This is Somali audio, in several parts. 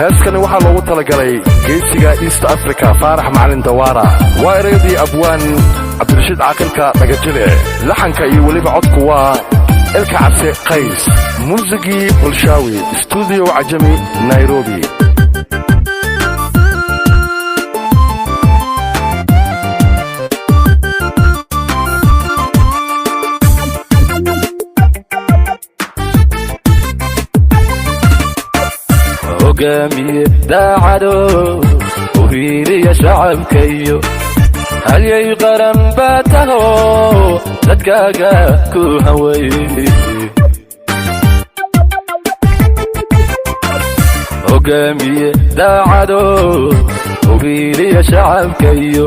Heeskani waxaa loogu talagalay geesiga East Africa, Faarax Macalin Dawaara. Waa ereyadii abwaan Cabdirashiid Caaqilka Dhagajile, laxanka iyo weliba codku waa Ilka Cabse Qays, muusigii Bulshaawi, Stuudiyo Cajami, Nairobi. Hogaamiye daacado u hiiliya shacabkayo halyay qaran baa taho, dadkaaga ku haway. Hogaamiye daacado u hiiliya shacabkayo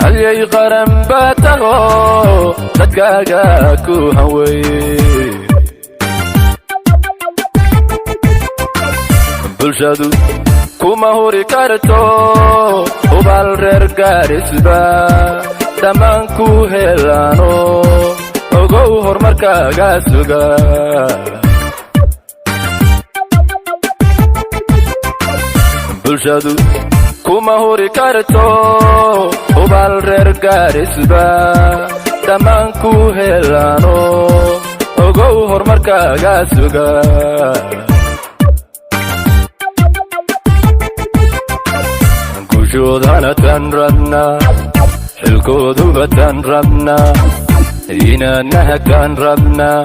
halyay qaran baa taho, dadkaaga ku haway. Bulshadu kuma huri karto, hubaal reer Gaarisba dhammaan ku helaano, ogow horumarkaaga suga. Bulshadu kuma huri karto, hubaal reer Gaarisba dhammaan ku helaano, ogow horumarkaaga suga. Guushoodana tan rabnaa, xilkooduba tan rabnaa, inaadna hagtaan rabnaa,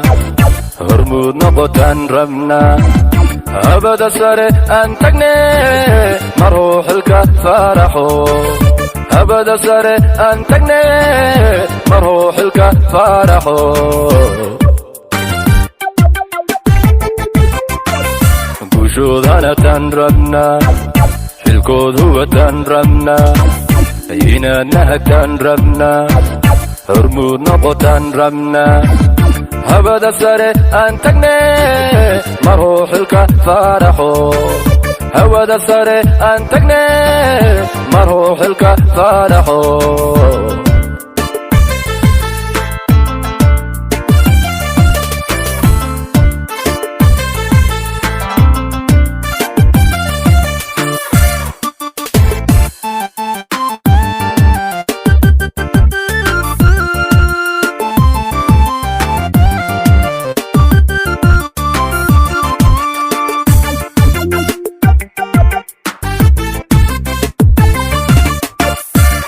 hormuud noqotaan rabnaa. Habada sare aan tagne maruu xilka Faaraxo. Habada sare aan tagne maruu xilka Faaraxo. Guushoodana tan rabnaa, xilkooduba tan rabnaa, inaadna hagtaan rabnaa, hormuud noqotaan rabnaa. Habada sare aan tagne maruu xilka Faaraxo. Hawada sare aan tagne maruu xilka Faaraxo.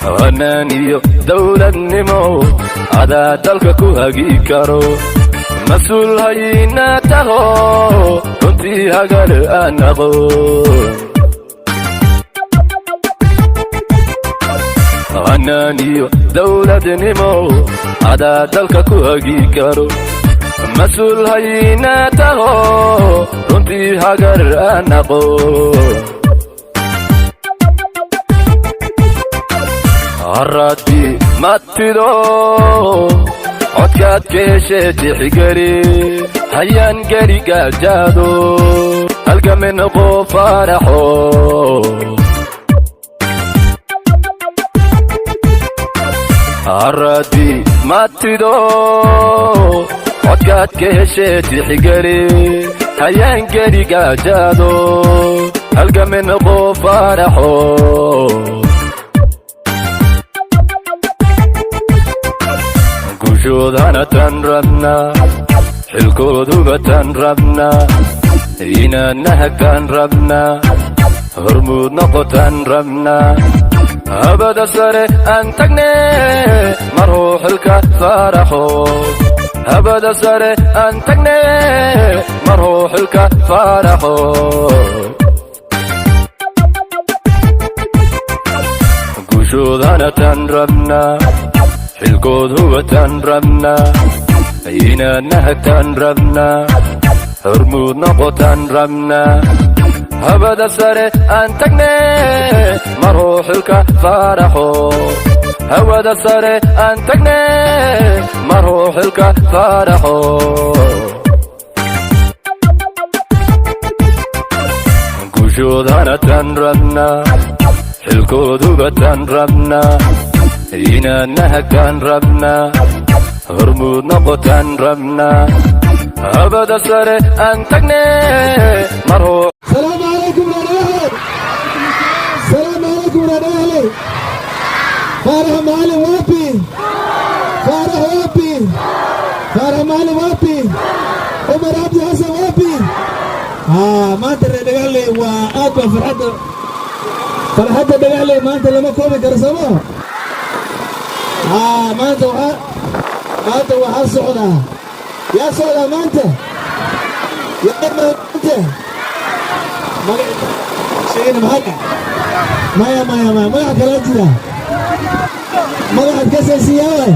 Hanaan iyo dowladnimo adaa dalka ku hagi karo, mas-uul hayna taho, runtii hagar aan aqoon. Hanaan iyo dowladnimo adaa dalka ku hagi karo, mas-uul hayna taho, runtii hagar aan aqoon. Haraadii matido codkaad ka heshee tixgeli, hayaan geli gaajaado, halgame noqo Faaraxo. Haraadii matido codkaad ka heshee tixgeli, hayaan geli gaajaado, halgame noqo Faaraxo. Guushoodana tan rabnaa, xilkooduba tan rabnaa, inaadna hagtaan rabnaa, hormuud noqotaan rabnaa. Habada sare aan tagne maruu xilka Faaraxo. Habada sare aan tagne maruu xilka Faaraxo. Guushoodana tan rabnaa, xilkooduba tan rabnaa, Inaad nahagtaan rabnaa, hormuud noqotaan rabnaa. Habada sare aan tagne, maruu xilka Faaraxo. Hawada sare aan tagne, maruu xilka Faaraxo. Gushoodana tan rabnaa, xilkooduba tan rabnaa. Inaad nahagtaan rabnaa, hormuud noqotaan rabnaa. Habada sare aan tagne, maruu السلام عليكم يا اهلي، السلام عليكم يا اهلي. فارح معلم wapi؟ فارح wapi؟ فارح معلم wapi؟ عمر عبد حسن wapi؟ Maanta reer Dhagaxley waa aad baa farxadda, farxadda Dhagaxley maanta lama koobi karo, sooma? Maanta waxaa socdaa, yaa socdaa maanta, yaa maanta sheegana? Maxaa? Maya, maya, maya, magaca kalaa jira. Magacaad ka saysiyaaway,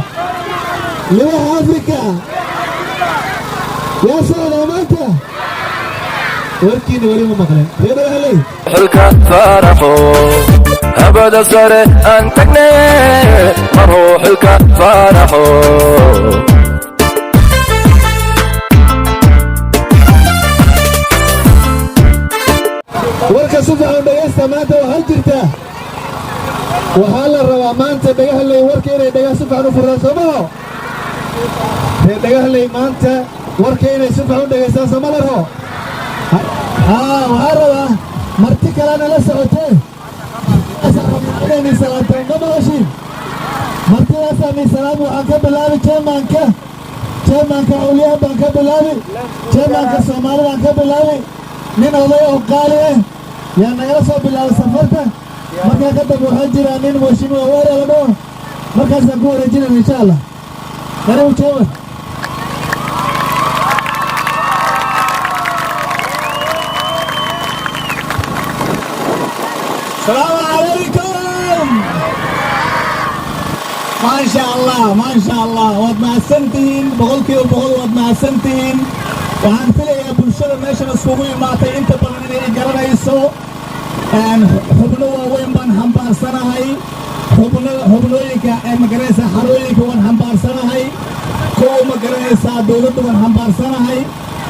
libaxa Afrika yaa socdaa maanta? Warkiina weli ma maqleen, reer Dhagaxley. Xilka Faaraxo, habada sare aan tagne, maruu xilka Faaraxo. Warka si fiican dhegaysta. Maanta waxaa jirta, waxaa la rabaa maanta Dhagaxley warka inay dhagax si fiican u furaan, soo maho? Reer Dhagaxley, maanta warka inay si fiican u dhegaystaan, sooma la rabo? Haa, waxaa rabaa marti kalena la socotee inay misalaantaan. Ma maqashiin? Martidaasaa misalaam. Waxaan ka bilaabi chairmanka, chairmanka cawliyahan baan ka bilaabi, chairmanka Soomaalidaan ka bilaabi. Nin oday oo qaali ah yaa nagala soo bilaabay safarta. Markaa ka dambe waxaa jira nin mheshimiwa Waare la dhaho. Markaasaan ku wareejinayna, insha Allah. Karibu, chairman. السلام عليكم. ما شاء الله، ما شاء الله، waad mahadsantihiin, 100%, waad mahadsantihiin. Waxaan filayaa bulshada meeshan iskugu imaatay inta badan inay garanayso. Xubno waaweyn baan xambaarsanahay, xubno xubnooyinka ee magaranaysaa xarooyinka waan xambaarsanahay, kuwa ma garanaysaa dowladda waan xambaarsanahay.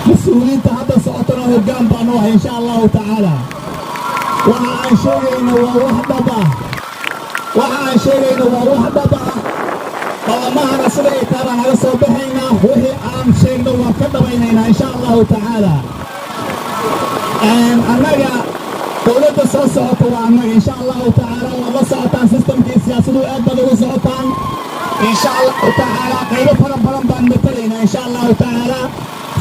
Mas-uuliyiinta hadda socotana hoggaan baan u ahay, insha Allahu tacaala. Waxa aan sheegayno waa wax dhab ah, waxa aan sheegayno waa wax dhab ah. Ballamahana sida ay tahay baan naga soo baxaynaa. Wixii aan sheegno waan ka dhabaynaynaa, insha Allahu tacaala. Annaga dowladda soo socota waa annaga, insha Allahu tacaala. Waad la socotaan systemkii siyaasadu, aad baad ugu socotaan. Insha Allahu tacaala, qaybo fara badan baan matalaynaa, insha Allahu tacaala.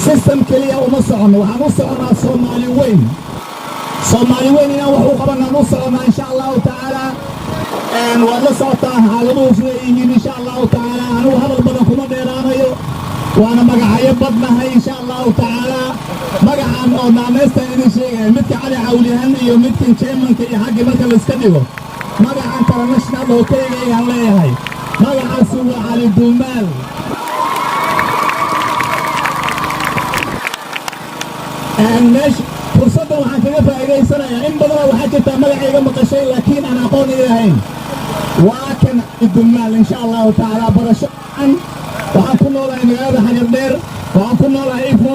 System keliya uma soconno, waxaan u soconnaa Soomaali weyn. Soomaali weyn inaan wax u qabanaan u soconnaa, insha Allahu tacaala. Waad la socotaan xaaladuhu siday yihiin, insha Allahu tacaala. Anigu hadal badan kuma dheeraanayo, waana magacyo badnahay, insha Allahu tacaala. Magacan oo naamaystaan idin sheegaya, midka Cali Cawlihan iyo midkan chairmanka iyo xaggii marka layska dhigo, magacan international oo keligaygaan leeyahay, magacaasi waa Cali Duumaal. Meesha fursaddan waxaan kaga faa'iidaysanayaa, in badanoo waxaa jirtaa magacayga maqashay laakiin aan aqoon ii lahayn. Waa kan Cali Dumaal, insha Allahu tacaala. Barasho an waxaan ku noolahay magaalada Xagardheer, waxaan ku noolahay Ifo,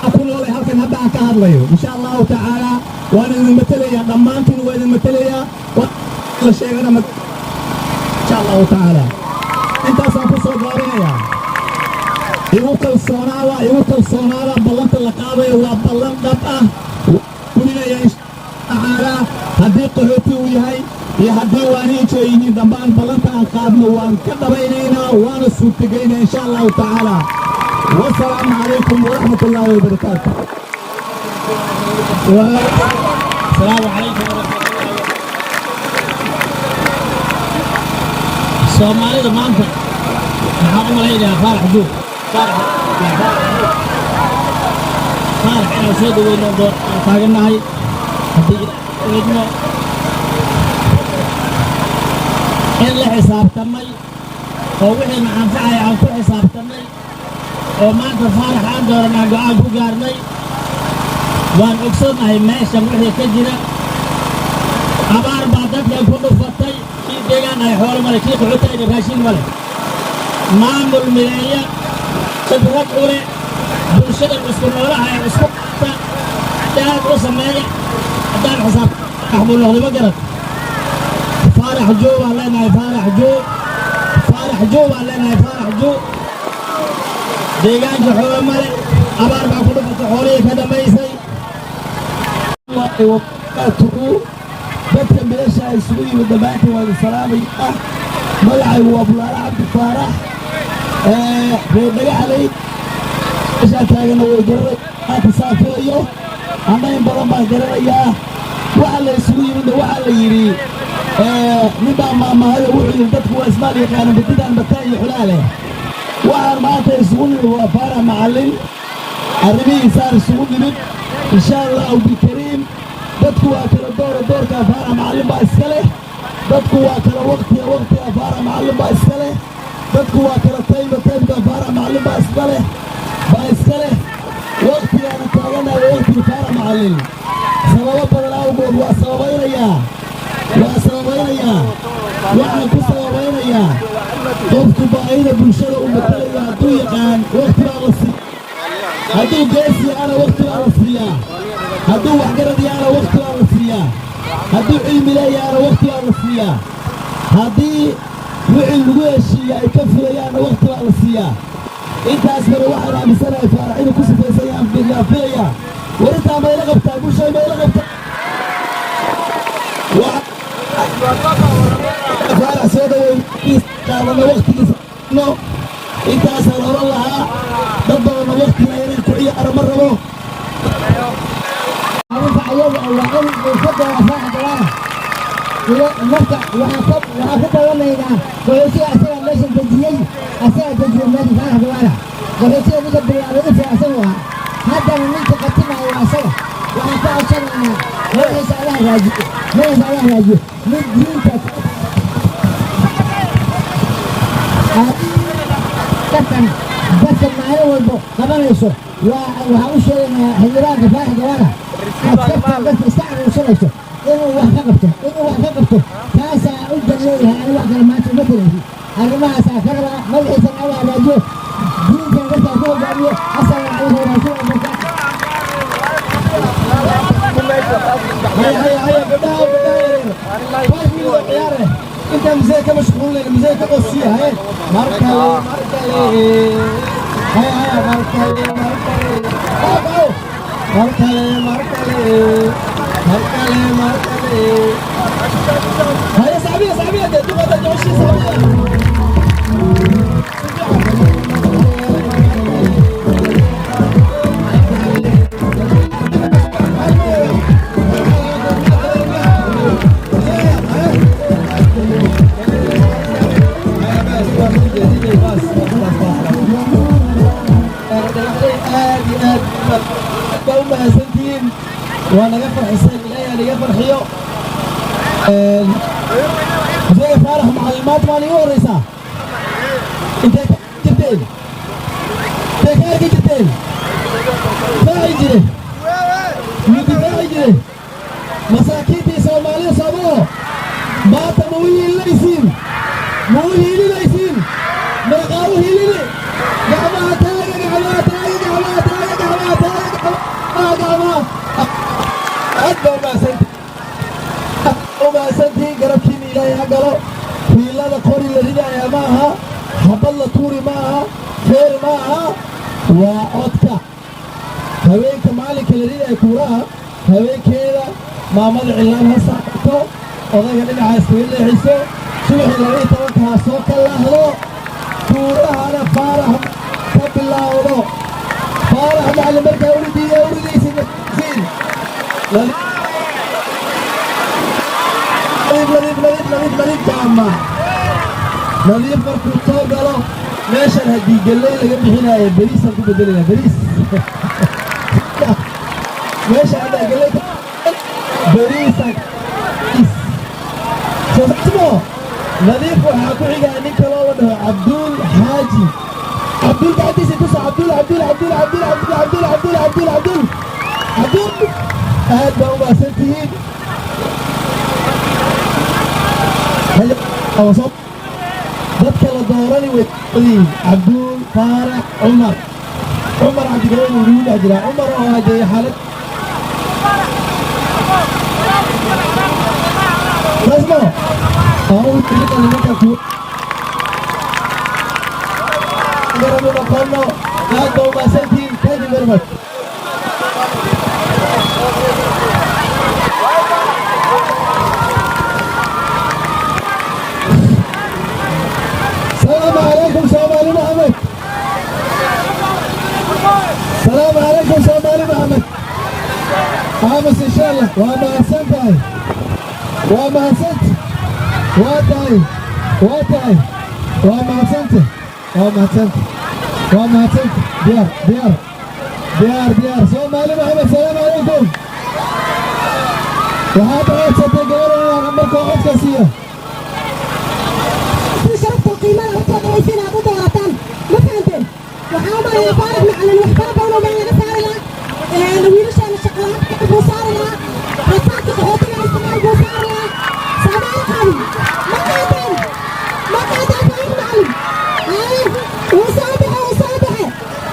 waxaan ku noolahay halkan hadda aan ka hadlayo, insha Allahu tacaala. Waan idin matelayaa, dhammaantiin waa idin matelayaa. La sheegana, insha Allahu tacaala, intaasaan ku soo gaabinayaa. Igu kalsoonaada, igu kalsoonaada. Ballanta la qaadayo waa ballan dhab ah, fulinaya, insha tacaala. Haddii qaxooti uu yahay iyo haddii waaniijo ay yihiin, dhammaan ballanta aan qaadno waan ka dhabaynaynaa, waana suurtageynaa, insha Allahu tacaala. Wasalaamu calaykum waraxmat ullaahi wabarakaatu. السلام عليكم ورحمة الله. Soomaalida maanta waxaan u malaynayaa Faarax Duur, Faarax, Faarax inaan soo dhaweyno doon aan taagannahay. Haddii eegno in la xisaabtamay oo wixii na anfacaya aan ku xisaabtamay. Oo maanta Faarax aan dooranaa go'aan ku gaarnay. Waan ogsoonnahay meeshan wixii ka jira. Abaar baa dadkan ku dhufatay. Kii deegaan ahay xoolo male, kii qaxootayna raashin male. Maamul mideeya, khibrad u leh bulshadan isku noolaha ee isku qabta, cadaalad u sameeya, haddaan xisaab buu noqday. Ma garan. Faarax Joo baan leenahay, Faarax Joo, Faarax Joo baan leenahay, Faarax Joo. Deegaanka xoolo male, abaar baa ku dhufatay, xoolihii ka dhammaysay. Wabarakaatuhu. Dadka meesha isugu yimid dhammaantiin waa idin salaamaya. Magacaygu waa Bulaale Cabdi Faarax, reer Dhagaxley. Meeshaa taagana way garanay maanta saa filayo, anna in badan baan garanayaa. Waxa la isugu yimidna waxaa la yidhi, nin baa maamahayo, wuxuu yidhi: "Dadku waa ismaal yaqaana bedidaan bataan iyo xulaale." Waxaan maanta isugu nimid waa Faarax Macallin, arrimihiisaan isugu nimid. Insha Allahu bikariim, dadku waa kala doora, doorkaa Faarax Macallin baa iska leh. Dadku waa kala waqtiga, waqtiga Faarax Macallin baa iska leh. Dadku waa kala tayba, taybka Faarax Macallin baa iska leh. Waqtigaana taaganahay waa waqtigii Faarax Macallin, sababo badan awgood. Waa sababaynayaa, waa sababaynayaa. Waxaan ku sababaynayaa, qofku baahida bulshada uu matalayo hadduu yaqaan, waqti baa la siiya. Hadduu geesi yaana, waqti baa la siiyaa. Hadduu waxgarad yaana, waqti baa la siiyaa. Hadduu cilmi leeyaana, waqti baa la siiyaa. Haddii wixii lagu heshiiya ay ka fulayaanna, waqti baa la siiyaa. Intaas bare waxaan aaminsanahay Faarax inuu ku sifaysan yahaan filayaa. Warintaa mayla qabtaa? Bulshay, mayla qabtaa? Faarax soo dhawow, qaadano waqtigiisa. No, intaasaan oran lahaa. Dad badanna waqtiga inaan ku ciyaaro ma rabo. Arrinta ayaga waa in uu ka doona Faarax Dawaara. Marka waxaan ku ballamaynaa qaxootiga asagaa meeshan dejiyey, asagaa dejiyey meesha Faarax Dawaara. Qaxootiga ninka bilaabay inta asagu ahaa, haddana ninka qatimaayo waa asaga. Waxaan ka codsanaynaa, madaxiisa Allah raajiyo, madaxiisa Allah raajiyo, mid diinta dadka maalin walbo qabanayso. Waa waxaan u sheegaynaa xildhibaanka Faarax Dawaara, askartan dadka iska aruursanayso inuu wax ka qabto, inuu wax ka qabto. Taasaa u dan leeyahay. Ani wax kale maanta uma tegaysi. Arrimahaasaa ka rabaa. Madaxiisana Allah hagaajiyo, diintana dadkaa ku hogaamiyo. Asalaamu calaykum waraxmatullahi wabarakaatu. Haya, haya, haya, gabdhaha, gabdhaha yaryar, 5 minute oo ciyaar eh. Intaan musee ka mashquulinayn, musee ka qosiya. Haye, mar kale, mar kale. Haya, haya, mar kale, mar kale. Aw, mar kale, mar kale, mar kale, mar kale. Haya, sacbiya, sacbiya dee, duqada jeceshii, sacbiya. Aad iyo aad baa u mahadsantihiin, waa naga farxiseen. Ilaahay naga farxiyo. Musega Faarax Macallin maanta maa iigu horeysaa. Intee ka jirteen? Intee ka arki jirteen? Difaaci jire, wuu difaaci jire masaakiintii Soomaalida soomaho. Maanta ma u hiilinaysiin? Ma u hiilinaysiin? Meeqaa u hiilini? Gacmaha taaga, gacmaha taaga, gacmaha taaga, gacmaha taaga, gacmaha, gacmaha. Aad baa umahadsantihiin. Garabkiina Ilaahay ha galo. Hiilada qori la ridaaya ma aha, xabad la tuuri ma aha, feer ma aha, waa codka. Haweenka maalinka la ridaya kuuraha, haweenkeeda maamada cilaan ha saarto, odayga dhinaca iskaga leexiso. Subaxii 12-ka ha soo kallaahdo, kuurahana Faarax ka bilaawdo. Faarax Macallin markaa uridiiya uridaysid. Nadiif, nadiif, nadiif, nadiif, nadiif jaama. Nadiif markuu soo galo meeshan, haddii galley laga bixinaayo, beriisaan ku bedelaya. Beriis meesha haddaa galley, beriisaan soo. Nadiif waxaa ku xigaa nin kaloo la dhaho Cabduul Xaaji Cabduul. Gacantiisa tusa, Cabduul. Cabdul, Cabdul, Cabdul, Cabdul, Cabdul, Cabdul, Cabdul, Cabdul. Aad baa u mahadsantihiin. Dadka la doorani way Cabduul Faarax Cumar, Cumar Cabdigaleen uu nagu dhex jiraa. Cumar oo hadee xaalad rasmo nimanka ku garabu noqono. Aad baa u mahadsantihiin. Thank you very much. السلام عليكم سومالي محمد، السلام عليكم سومالي محمد. aamus insha Allah. Waa mahadsan tahay, waa mahadsanta, waa tahay, waa tahay, waa mahadsanta, waa mahadsanta, waa mahadsanta. Diyaar, diyaar, diyaar, diyaar. Soomaali Maxamed, salaamu calaykum. Waxaad codsatay gabadha inaan markoo codka siiyo. Sharafta qiimaha u tooqaysiin aad u doorataan, ma fahanteen? Waxaa u marayaa Faarax Macalin wax fara badan oo meel laga saari lahaa, wiilashaana shaqalaanta buu saari lahaa, rafaadka qaxootiga isticmaal buu saari lahaa. Soomaali qabi, ma qaateen? Ma qaateen Faarax Macalin? Haye, wuu soo baxe, wuu soo baxe,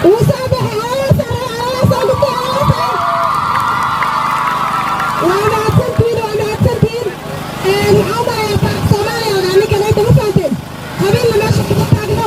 wuu soo baxe. Alala saaray, alala soo gudbay, alala saaray. Waa mahadsantihiin, waa mahadsantihiin. Waxaa u marayaa Faarax Soomaaliya oo ninkan inta, ma fahanteen? Qabiilna meesha kuma taagno.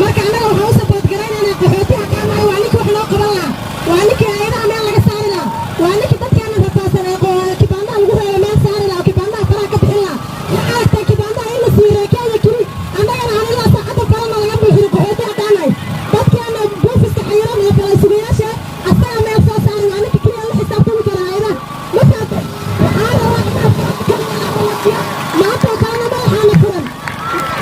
Marka annaga waxaan u support garaynaynaa qaxooti haddaan nahay. Waa ninkii wax noo qaban lahaa, waa ninkii hayadaha meel laga saari lahaa, waa ninkii dadkeena rafaadsan ee kibaandaha lagu reebay meel saari lahaa oo kibaandaha faraha ka bixin lahaa. Ma aragtay kibaandaha in la siiyey Kenya keli, annagana aan ilaa saacadda farana laga buuxin? Qaxooti haddaan nahay, dadkeena buufiska xayiran ee falaysugayaasha asaga meel soo saaray. Waa ninka keliya la xisaabtami kara hayadaha, ma fahamtay? Waxaa rabaa maanta oo kalena madaxaana furan.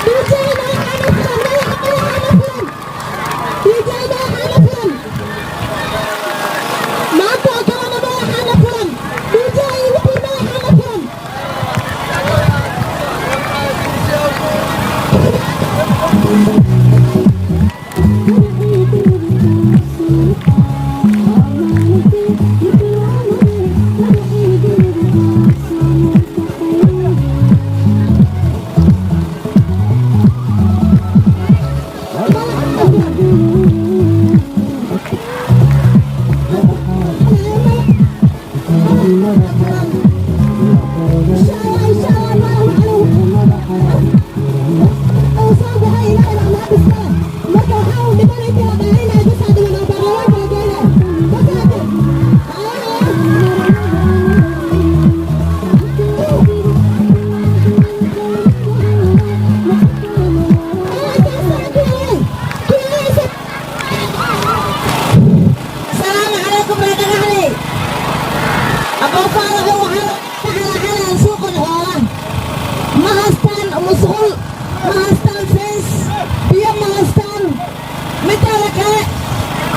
DJ, madaxaana furan, madaxa, madaxaana furan. DJ, madaxaana furan. Maanta oo kalena madaxaana furan. DJ, igu fur, madaxaana furan. Insha Allah, insha Allah, soo baxay. Ilaahay baa mahad iskale. Marka waxaa uu dhiman intii la dhaarinaya bisaa dhiman oo baarlamaanka la geynayo, ma fahanteen? Haye. Asalaamu calaykum reer Dhagaxley. Abuu Faaraxo, waxaa ka xalaxalayaan suuqan xoolaha. Ma haystaan musqul, ma haystaan fence, biyo ma haystaan. Mideeda kale,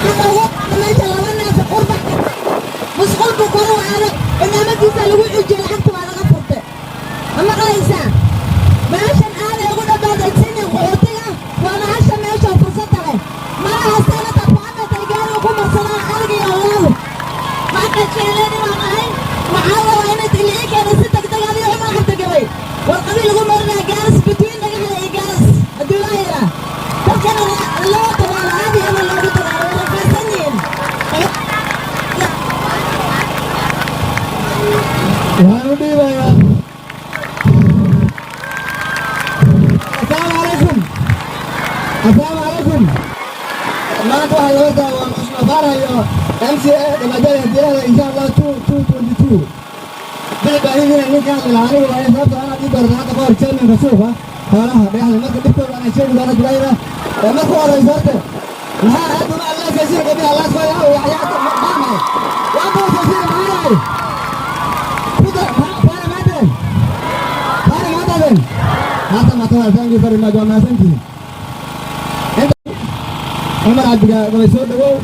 hadda ugu meesha laba neef qurba musqul buu kor u aado, cimaamadiisa lagu xujiyey, lacagta waa laga furtay. Ma maqlaysaa? Meeshan aaday ugu dhamaaday sinin qaxootiga. Waa mahasha meesha fursad leh. Mana haystaan hata faamata gaariga ku marsadaan ariga iyo awlaadu. Marka jeeleeni baan ahay. Waxaa rabaa inay ilii keena si degdeg. Adiga Cumar Cabdigabay, war qabiil lagu marinaya Gaaris, between Dhagaxle iyo Gaaris haddii laa yiraa dadkana loo tabaalo, aad iyo aad loogu tabaalo, way rafaadsan yihiin. Waxaan u dhiibayaa. Asalaamu calaykum, asalaamu calaykum. Maanta waxaa loo daa waa Maxamed Faarax iyo MCA dhamaajada hadiyada, insha Allah 2 2 22 bixi baahidina ninka hadli lahaa anigu waaye, sababtoo anaad ii dooratay hadda kahor chairmanka suuqa xoolaha Dhagaxda. Marka dhibkooda anaa sheegi doona dulayda. Marka horeyso horta maxaa aad uma allah saysiin qabi allah soo yaa waxyaa maamay waa buu saysiin maanay kuda faara maadeen, faara maadeen hata mata. Thank you very much, waa mahadsantihiin. Cumar Cabdiga gabay, soo dhawow.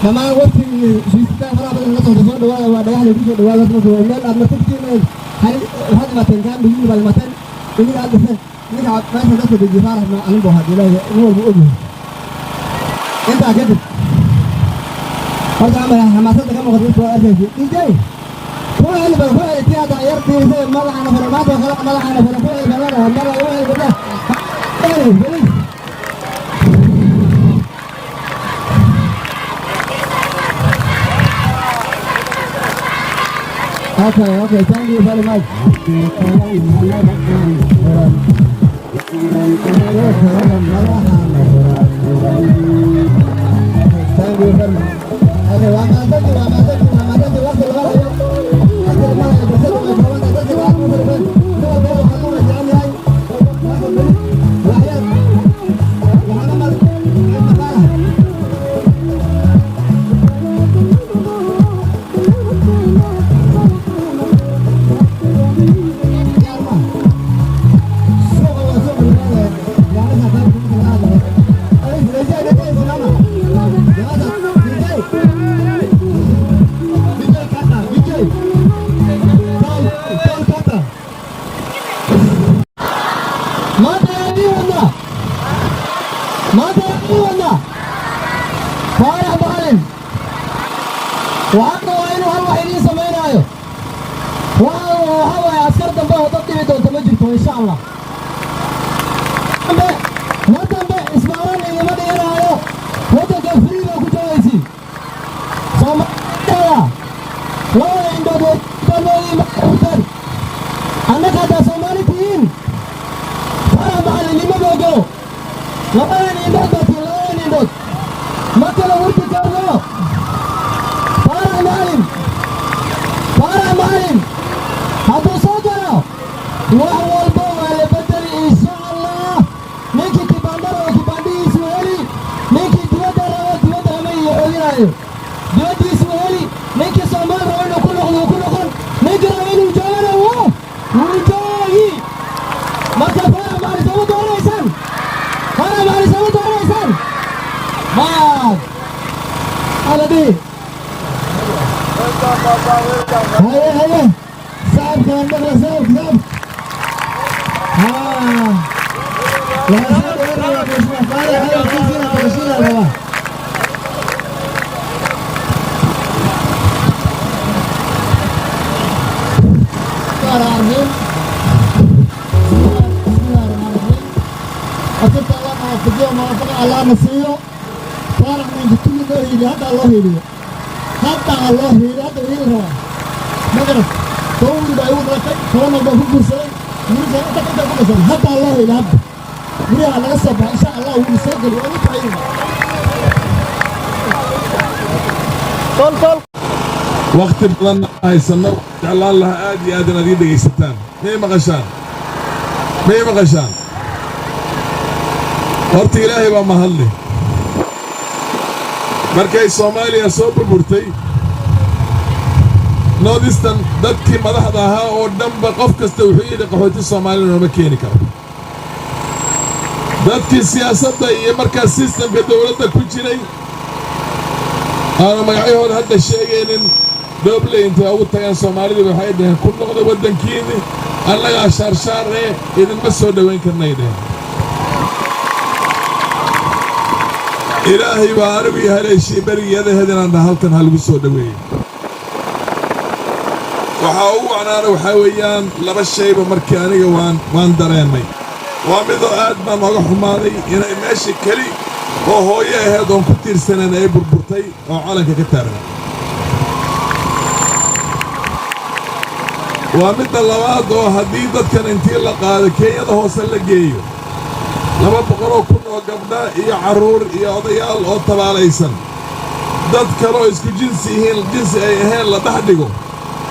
Dhammaan waftigii suusitaan faraha badan la socda, soo dhawaada. Waa Dhagaxda, ku soo dhawaada. Marka waa meel aad martagtiin, waxaad imaateen kaambigii baad imaateen idinka aad dhiseen. Ninka meesha dadka dejiye Faarax Macalin buu ahaa, ilaahay nin walba ogyahay. Intaa kadib Horta ama xamaasadda ka muuqata dadka waa arkaysa. DJ, ku celi bal, ku celi tii hadda yar diirisay. Madaxana furan maanta oo kale, madaxana furan, ku celi bal, madaxa ugu celi gabdhaha. Celi, please. Okay, thank you very much. Thank you very much. Okay, waa mahadsantihiin, waa mahadsantihiin, waa mahadsantihiin. Waqti lama hayo. Waqti lama hayo, fursadu way kooban tahay. Dadka waa ku furfan. Nin walba wuxuu la jecel yahay. Wax yar. Waxaana mar maqaala. Diyaar ma? Suuqa waa suuqa magaalada. Gaariga qaybta marka laga hadlayo. Ay, DJ, DJ, simama. Jawaza, DJ. DJ Kata, DJ. Paul, Paul Kata. Maanta yaa ii wadnaa? Maanta yaa ii wadnaa? Faarax Macalin. Waxaan rabaa inuu hal wax idiin samaynaayo. Waxa waaye, askar dambe oo dad dhibi doonta ma jirto, insha Allah. Dambe mar dambe ismaaran idima dhiganaayo. Waddanka free baa ku joogaysiin. Soomaalida labada indhood way xurtaan. Annaka haddaa Soomaali tihiin, Faarax Macalin nima ogolo. Labadan indhood baa tihiin, labadan indhood ma kala hurti karno. Faarax Macalin, Faarax Macalin hadduu soo galo, wax walba waa la bedeli, insha Allah. Ninkii kibandha rabo, kibandhihiisu heli. Ninkii dibadda rabo, dibadda lama iyo xooginayo, dibaddiisu heli. Ninkii Soomaali rabo inuu ku noqdo, wuu ku noqon. Ninkii rabo inuu joogana, wuu joogi. Marka Faarax Macalin sooma doonaysaan? Faarax Macalin sooma doonaysaan? Maad aladi. Haye, haye, sacabkaan maqla, sacabka, sacabka. Haa, waxaa soo dhaweynaya Mheshimiwa Faarax hadalkiisina maqashiina rabaa. الرحيم. بسم الله الرحمن الرحيم. Asirta Allah nawaafajiyo, muwaafaqa Allah na siiyo. Faarax maanta kulli noo hiiliyo, hadda loo hiiliyo, hadda loo hiiliyo, hadda wiil rabaa ma garat. 10 wiil baa igu dhalatay, 10 baa ku guursaday, wiilasha inta ku dhashay. Hadda loo hiiliyo, hadda guryaha laga soo baxay, insha Allah wuu soo geli, waa ugu ducaynayna. Wakhti badan haysanno, jeclaan lahaa aad iyo aad inaad ii dhegaysataan. May maqashaan? May maqashaan? Horta Ilaahay baa mahadle. Markay Soomaaliya soo burburtay, Northeastern dadkii madaxda ahaa oo dhanba qof kasta wuxuu yidhi, qaxooti Soomaaliya nooma keeni karo. Dadkii siyaasadda iyo markaas systemka dowladda ku jiray, aanu magacyahooda hadda sheegaynin, Doobley intay ugu tageen Soomaalidii, waxay dhaheen, ku noqda waddankiinni, annagaa shaarshaaree idinma soo dhowayn karnay dheheen. Ilaahay baa anigu iyo haleeshii berigiyadaheed inaan dhaha halkan ha lagu soo dhoweeyey. Waxaa ugu wacnaana waxaa weeyaan laba shayba. Markii aniga waan dareemay, waa midoo aad baan nooga xumaaday inay meeshii keli oo hooyo ahayd oon ku tiirsaneen ay burburtay oo calanka ka taagnaa. Waa midda labaad oo haddii dadkan intii la qaado Kenyada hoose la geeyo, 200,000 oo gabdha iyo carruur iyo odayaal oo tabaalaysan, dad kaleoo isku jinsi yihiin, jinsi ay ahayn la dhex dhigo,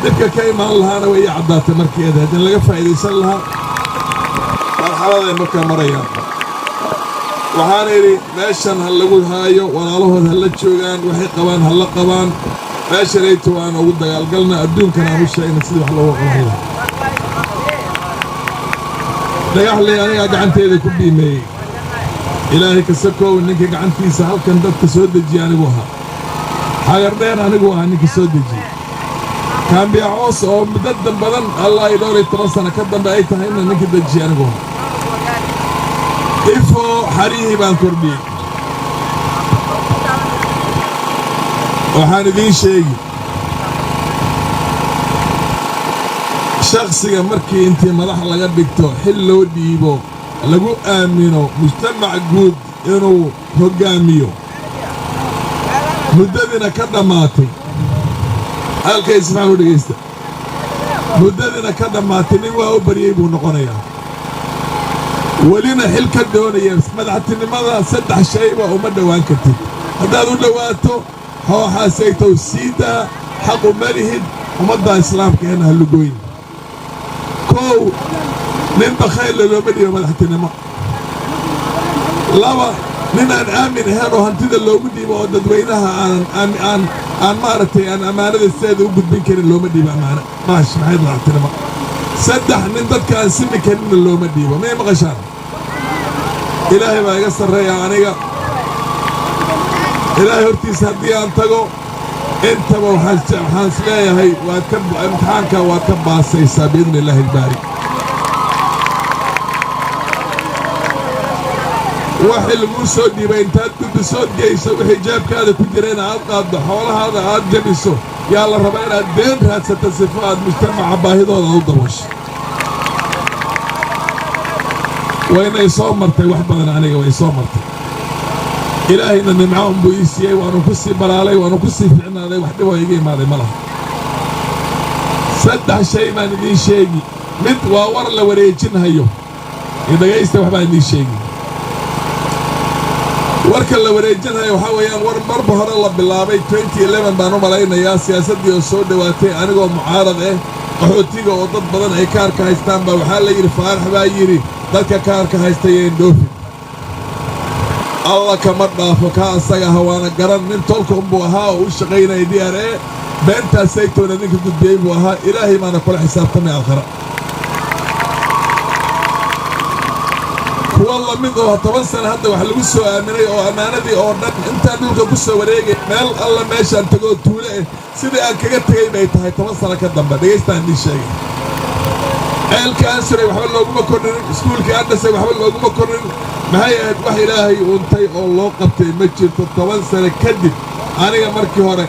dhibka ka imaan lahaana way ii caddaatay markeeda haddii laga faa'iidaysan lahaa marxaladay markaa marayaan. Waxaan idhi, meeshan ha lagu haayo, walaalahood ha la joogaan, waxay qabaan ha la qabaan. Meeshanayto aan ugu dagaalgalna, adduunkan aan u sheegna sidii wax looga qaban lahaa. Dhagaxley anigaa gacanteeda ku biimeeyey. Ilaahay ka sakow, ninka gacantiisa halkan dadka soo dejiya anigu ahaa. Xagardheer anigu ahaa ninka soo dejiyey. Kaambiya Coos oo muddadan badan allah iyo dhowr iyo toban sano ka dambe ay tahayna, ninka dejiya anigu ahaa. Ifo xarihii baan kordhiyey. Waxaan idiin sheegi, shakhsiga markii intii madax laga dhigto, xil loo dhiibo, lagu aamino mujtamac guud inuu hoggaamiyo, muddadiina ka dhammaatay, halkay si fiican u dhegaysta, muddadiina ka dhammaatay, nin waa u baryey buu noqonayaa, welina xil ka doonaya madaxtinimada. Saddex shayba uma dhowaan kartid. Haddaad u dhowaato, xooxaasaytow sii daa, xaqu ma lihid. Ummadda Islaamka hena ha lugooyin. Kow, nin bakhaylla looma dhiibo madaxtinimo. Laba, nin aan aamin ahayn oo hantida loogu dhiibo oo dadweynaha aanan aan aan maaragtay aan ammaanada sideeda u gudbin karin looma dhiibo ammaano maash maxay madaxtinimo. Saddex, nin dadka aan simi karinna looma dhiibo. May maqashaan? Ilaahay baa iga sarreeya. Aniga Ilaahay hortiisa haddii aan tago, intaba waxaan is leeyahay waad ka imtixaanka waad ka baasaysaa, biidni Illaahi albaari. Waxii laguu soo dhiibay intaad gudbisood geyso, wixii jeebkaada ku jirayna aad qaaddo, xoolahaada aad jabiso, yaa la rabaa inaad deen raadsato sifo aad mujtamaca baahidooda u daboosho. Waynay soo martay wax badan, aniga way soo martay. Ilaahayna nimco unbuu ii siiyey, waanu ku sii balaalay, waanu ku sii ficnaaday. Wax dhiboo iga imaaday ma laha. Saddex shay baan idiin sheegi. Mid waa war la wareejinhayo. Dhegaysta, wax baan idiin sheegi. Warka la wareejinhayo waxaa weeyaan war marba hore la bilaabay, baan u malaynayaa, siyaasaddii oo soo dhowaatay, anigoo mucaarad ah, qaxootiga oo dad badan ay kaarka haystaan baa waxaa la yidhi, Faarax baa yidhi, dadka kaarka haysta yeen dhoofin. Alla kama dhaafo kaa asaga aha, waana garan. Nin tolka unbuu ahaa oo u shaqaynaya DRA. Beentaas saytoona ninka gudbiyey buu ahaa. Ilaahay baana kula xisaabtamay aakhira. Kuwa lamid oo 10 sana hadda wax lagu soo aaminay oo ammaanadii oo dhan intaan dhulka ku soo wareegay, meel alla meeshaan tagoo tuule ah, sidii aan kaga tegay bay tahay 10 sano ka dambe. Dhegaystaan idiin sheegay, ceelka aan suray waxba looguma kordhinin, iskuulkii aan dhisay waxba looguma kordhinin. Maxay ahayd? Wax Ilaahay uuntay oo loo qabtay ma jirto. 10 sano kadib, aniga markii hore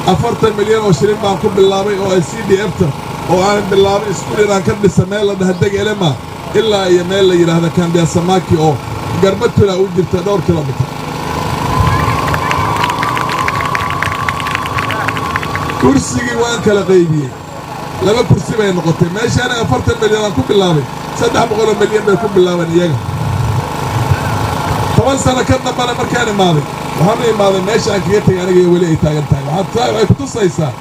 40 milyan oo shilin baan ku bilaabay oo CDF-ta oo aan bilaabay iskuul inaan ka dhisa meel la dhaha Deg Elema ilaa iyo meel la yidhaahda Kambiya Samaki oo Garbatula u jirta dhowr kilomitir. Kursigii waan kala qaybiyey, laba kursi bay noqotay. Meesha aniga 40 milyan aan ku bilaabay, 300 milyan bay ku bilaabeen iyaga. 10 sano ka dambana markaan imaaday, waxaan u imaaday meesha aan kaga tegay aniga iyo weli ay taagan tahay. Waxay ku tusaysaa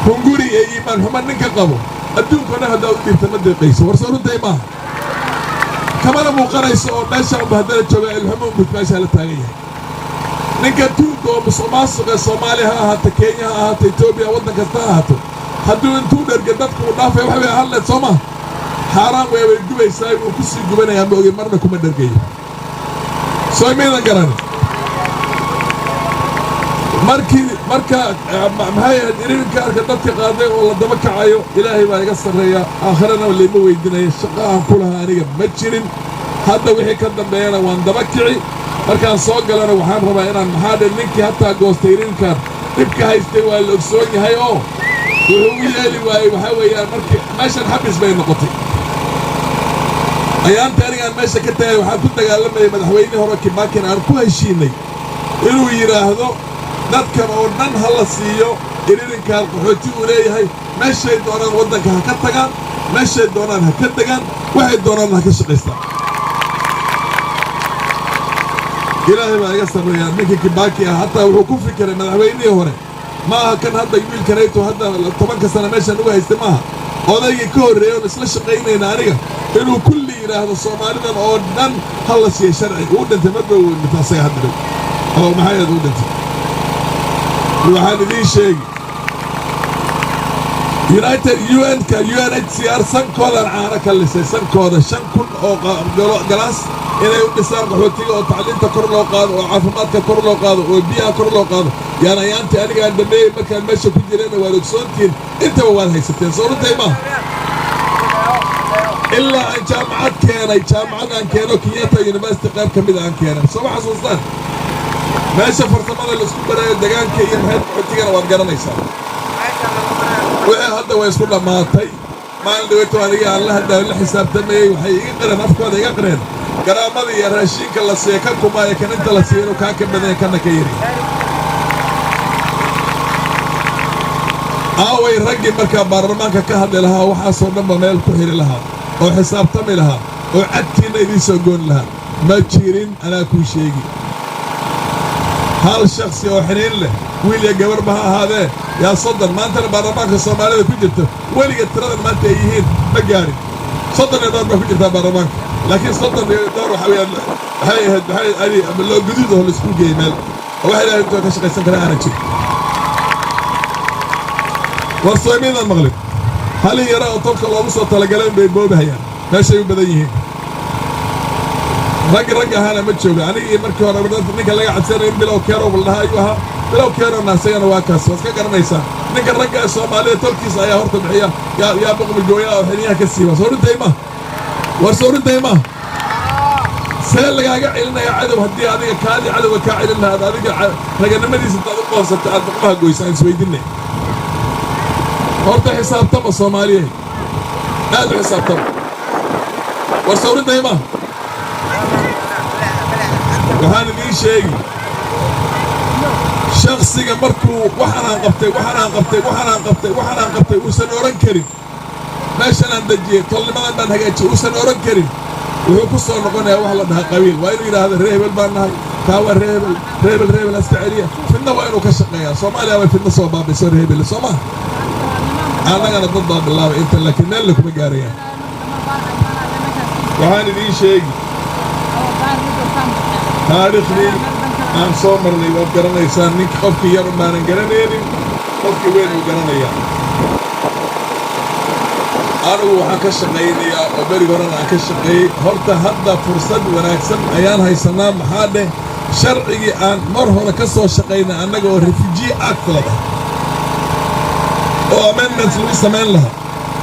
hunguri iyo iimaan xumo ninka qabo. Adduunka dhan haddaa u dhiibta ma deeqayso. War soo runtay maaha? Kamana muuqanayso oo meesha unba haddana jooga, ilxumo unbut meeshaa la taagan yahay. Ninka tuugga oo musuq maasuqa, Soomaaliya ha ahaato, Kenya ha ahaato, Etoobiya, waddan kasta ha ahaato, hadduu intuu dherga dadku uu dhaafay, wax bay ahaan leed soo maha? Xaaraan way gubaysaa, wuu ku sii gubanayaa. Ma ogin, marna kuma dhergayo. Soo maydan garan? Markii marka maxay ahayd iririnka arka dadka qaaday oo la daba kacayo? Ilaahay baa iga sarreeya, aakhirana layma weydinaya. Shaqo aan ku lahaa aniga ma jirin. Hadda wixii ka dambeeyana waan daba kici. Markaan soo galana waxaan rabaa inaan, maxaa dhe, ninkii hataa goostay irinkan dhibka haystay waa la ogsoon yahay oo wuxuu u yeeli waayey. Waxaa weeyaan markii meeshan xabis bay noqotay. Ayaanta anigaan meesha ka tagay, waxaan ku dagaalamayay madaxweynihii hore Kibakin, aan ku heshiinay inuu yidhaahdo dadkan oo dhan ha la siiyo iririnkan qaxooti uu leeyahay, meeshay doonaan waddanka ha ka tagaan, meeshay doonaan ha ka degaan, waxay doonaan ha ka shaqaystaan. Ilaahay baa iga sarreeyaa. Ninkii Kibaaki ah hataa wuxuu ku fikiray, madaxweynihii hore ma aha kan hadda wiilkanayto hadda 10-ka sana meeshaan uga haystay maaha, odaygii ka horreeyay oon isla shaqaynayna aniga, inuu kulli yidhaahdo Soomaalidan oo dhan ha la siiya sharci. Uu dhintay marba, uu dhintay asaga hadda dhow oo maxay ahayd uu dhintay. Waxaan idiin sheegi, United UN-ka UNHCR sankoodan caano ka lisay, sankooda 5000 oo galaas inay u dhisaan qaxootiga, oo tacliinta kor loo qaado, oo caafimaadka kor loo qaado, oo biyaha kor loo qaado. Yaan ayaantii aniga aan dhameeyey markaan meesha ku jirayna waad ogsoontihiin, intaba waad haysateen. Soo runtay maaha? Ilaa aan jaamacad keenay, jaamacad aan keeno, Kenyatta University qayb ka mid aan keenay. Soo ma xasuustaan? Meesha farsamada laisku barayo degaanka iyo maxay qaxootigana waad garanaysaa. Wixii hadda way isku dhammaatay. Maalin dhaweyto aniga aan la hadlaayo, la xisaabtamayey, waxay iga qireen, afkooda iga qireen, garaamada iyo raashinka la siiya kan kumaayo kan inta la siiya inuu kaa ka badan yahay, kana ka yari. Aaway raggii markaa baarlamaanka ka hadli lahaa, waxaasoo dhanba meel ku xiri lahaa oo xisaabtami lahaa oo cadkiinna idiin soo gooni lahaa? Ma jirin. Anaa kuu sheegi, hal shakhsi oo xiniin leh, wiil iyo gabarba ha ahaadee, yaa 30 maantana baarlamaanka Soomaalida ku jirto. Weliga tiradan maanta ay yihiin ma gaarin. 30 iyo dhowr baa ku jirtaa baarlamaanka, laakiin 30 iyo dhowr waxa weeyaan waxay ahayd maxay ali ama loo guduud oo laisku geeyey meel oo waxa Ilaahay intoo ka shaqaysan kara aanan jirin. War soomiidaan maqlin, hal yara oo tolka loogu soo talagaleen bay boobahayaan. Meeshay u badan yihiin rag rag ahaana ma jooga. Anigii markii hore ninka laga cabsanaya in Bilow Kerow la dhahaa ayuu ahaa. Bilow Kerowna isagana waa kaas, waa iska garanaysaa. Ninka ragga ee Soomaalida tolkiisa ayaa horta bixiya, yaa boqmi gooya oo xiniyaha ka siiba. Soo runtay ma? War soo runtay ma? See lagaaga celinaya cadow haddii adiga kaadii cadowga kaa celin lahaad adiga raganimadiisa intaad u qoonsata aad boqmaha goysa? Aan isweydinay. Horta xisaabtama, Soomaaliyeed, aad u xisaabtama. War soo runtay ma? Waxaan idiin sheegi, shakhsiga markuu waxaanaan qabtay, waxaanaan qabtay, waxaanaan qabtay, waxaanaan qabtay uusan odhan karin, meeshan aan dejiyey, tolnimadan baan hagaajiyey uusan odhan karin, wuxuu ku soo noqonayaa wax la dhahaa qabiil. Waa inuu yidhaahdo ree hebel baan nahay, kaa waa ree hebel, ree hebel, ree hebel haska celiya. Fidna waa inuu ka shaqeeyaa. Soomaaliya bay fidna soo baabayso ree hebel soo maha. Annagana dad baa bilaabay inta, laakiin meel lakuma gaarayaan. Waxaan idiin sheegi, taariikhdii aan soo marnay waad garanaysaan. Ninka qofkii yar baanan garanaynin, qofkii weyn uu garanayaa. Anigu waxaan ka shaqaynayaa oo beriga horena aan ka shaqeeyey, horta hadda fursad wanaagsan ayaan haysannaa. Maxaa dheh, sharcigii aan mar hore ka soo shaqaynay annaga oo Refugee Act la dhaha oo amendments lagu samayn lahaa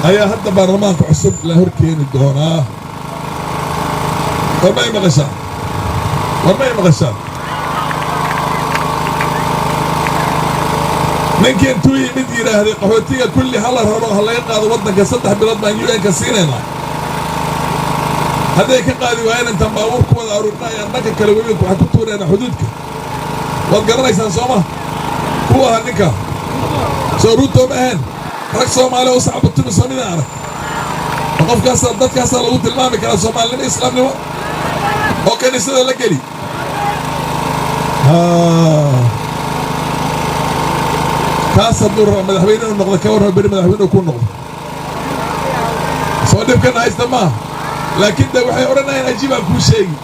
ayaa hadda baarlamaanka cusub la hor keeni doonaa. War may maqashaa? War may maqashaa? Ninkii intuu yimid yidhaahday qaxootiga kulli ha la raro, ha laga qaado waddanka, 3 bilood baan UN-ka siinaynaa, hadday ka qaadi waayeen intaan baabuur ku wada aruurna ayaan dhanka kale webiga waxaan ku tuuraynaa xuduudka. Waad garanaysaan soo ma kuwa ahaa ninka? Soo Ruto ma ahayn? Rag Soomaaliya u sacbatumi soo midaan arag. Ma qofkaasaa dadkaasaa lagu tilmaami karaa Soomaalinimo, Islaamnimo oo kaniisada la geli? Kaas hadduu rabo madaxweyne inuu noqdo, ka warrama beri madaxweyne ku noqdo, soo dhibkana haysta maaha. Laakiin de waxay odhanayaan ajiibaan kuu sheegi,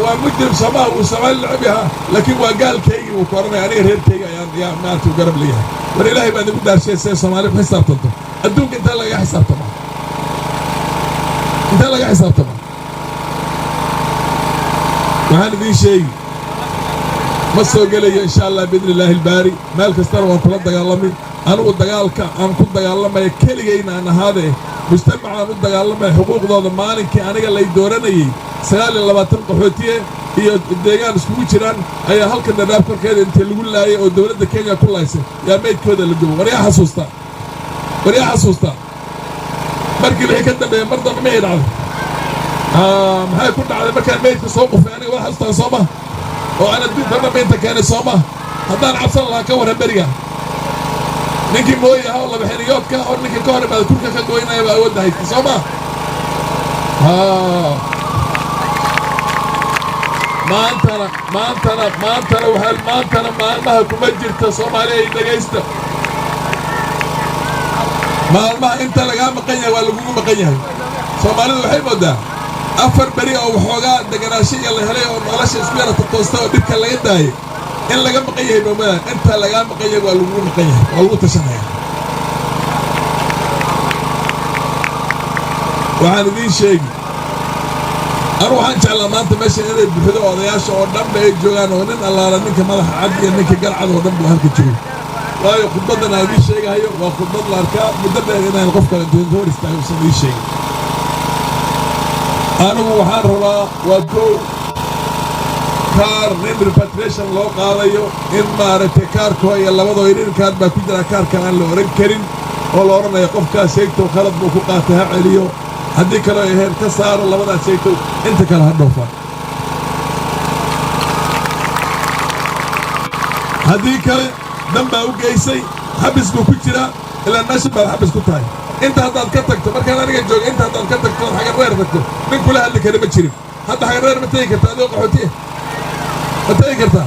waa mujrim soomaha, wuu Soomaali necab yahaa, laakiin waa gaalkaygii wuu ku odhanaya. Aniga reerkayga ayaan yaa maarata u garab leeyahay. War Ilaahay baan igu dhaarshay, see Soomaali ku xisaabtanto adduunka? Intee lagaga xisaabtamaa? Intee laga xisaabtamaa? Waxaan idiin sheegi, ma soo gelayo insha Allah biidni illaahi albaari. Meel kastana waan kula dagaalamay. Anigu dagaalka aan ku dagaalamaya keligayna aan ahaadee, mujtamacaan u dagaalamaya xuquuqdooda. Maalinkii aniga lay dooranayey, 29 qaxootiye iyo deegaan iskugu jiraan ayaa halkan Dhadhaab korkeeda intii lagu laayay oo dowladda Kenya ku laaysay yaa meydkooda la gubo. War yaa xasuustaa? War yaa xasuustaa? Markii wixii ka dambeeya mar dambe miyay dhacday? Maxay ku dhacday markaan meydka soo qufay aniga? Waa xasuustaan soo ma? Oo aan adduunka dhanba inta keenay soo ma? Haddaan cabsan lahaa ka warran beriga, ninkii mooyi ahaa oo laba xiniyoodka oo ninkii ka hor imaada kurka ka goynaya baa awoodda haysta soo ma? Maantana, maantana, maantana waxaa maantana maalmaha kuma jirta. Soomaaliya ay dhegaysta, maalmaha inta lagaa maqan yahay waa lagugu maqan yahay. Soomaalidu waxay moodaa 4 beri oo waxoogaa deganaasho iyo la helay oo nolosha isku yara totoosta oo dhibka laga daayay in laga maqan yahay. Moomada inta lagaa maqan yahay waa lagugu maqan yahay, waa lagu tashanaya. Waxaan idiin sheegi, anu waxaan jeclaa maanta meesha inay buxdo, odayaasha oo dhanba ay joogaan, oo nin allaala ninka madaxa cad iyo ninka garcad oo dhan buu halka joogo, waayo khudbaddan aan idiin sheegahayo waa khudbad la arkaa muddo dheer inaan qof kale intuu hor istaago usan idiin sheegin. Anigu waxaan rabaa waa kow. Kaar nin repatriation loo qaadayo in, maaragtay, kaarkoo iyo labadoo irin kaar baa ku jira, kaarkan aan la odhan karin oo la odhanayo qofkaas sheegtow khalad buu ku qaatay, ha celiyo, haddii kaloo ahayn ka saaro labadaas sheegtow, inta kale ha dhoofaan. Haddii kale dan baa u geysay, xabis buu ku jiraa, ilaa meeshan baad xabis ku tahay. Inta haddaad ka tagto, markaan aniga jooga, inta haddaad ka tagto ood Xagar Dheer tagto, nin kula hadli kara ma jirin. Hadda Xagar Dheer ma tegi kartaa adigoo qaxootiya? Ma tegi kartaa?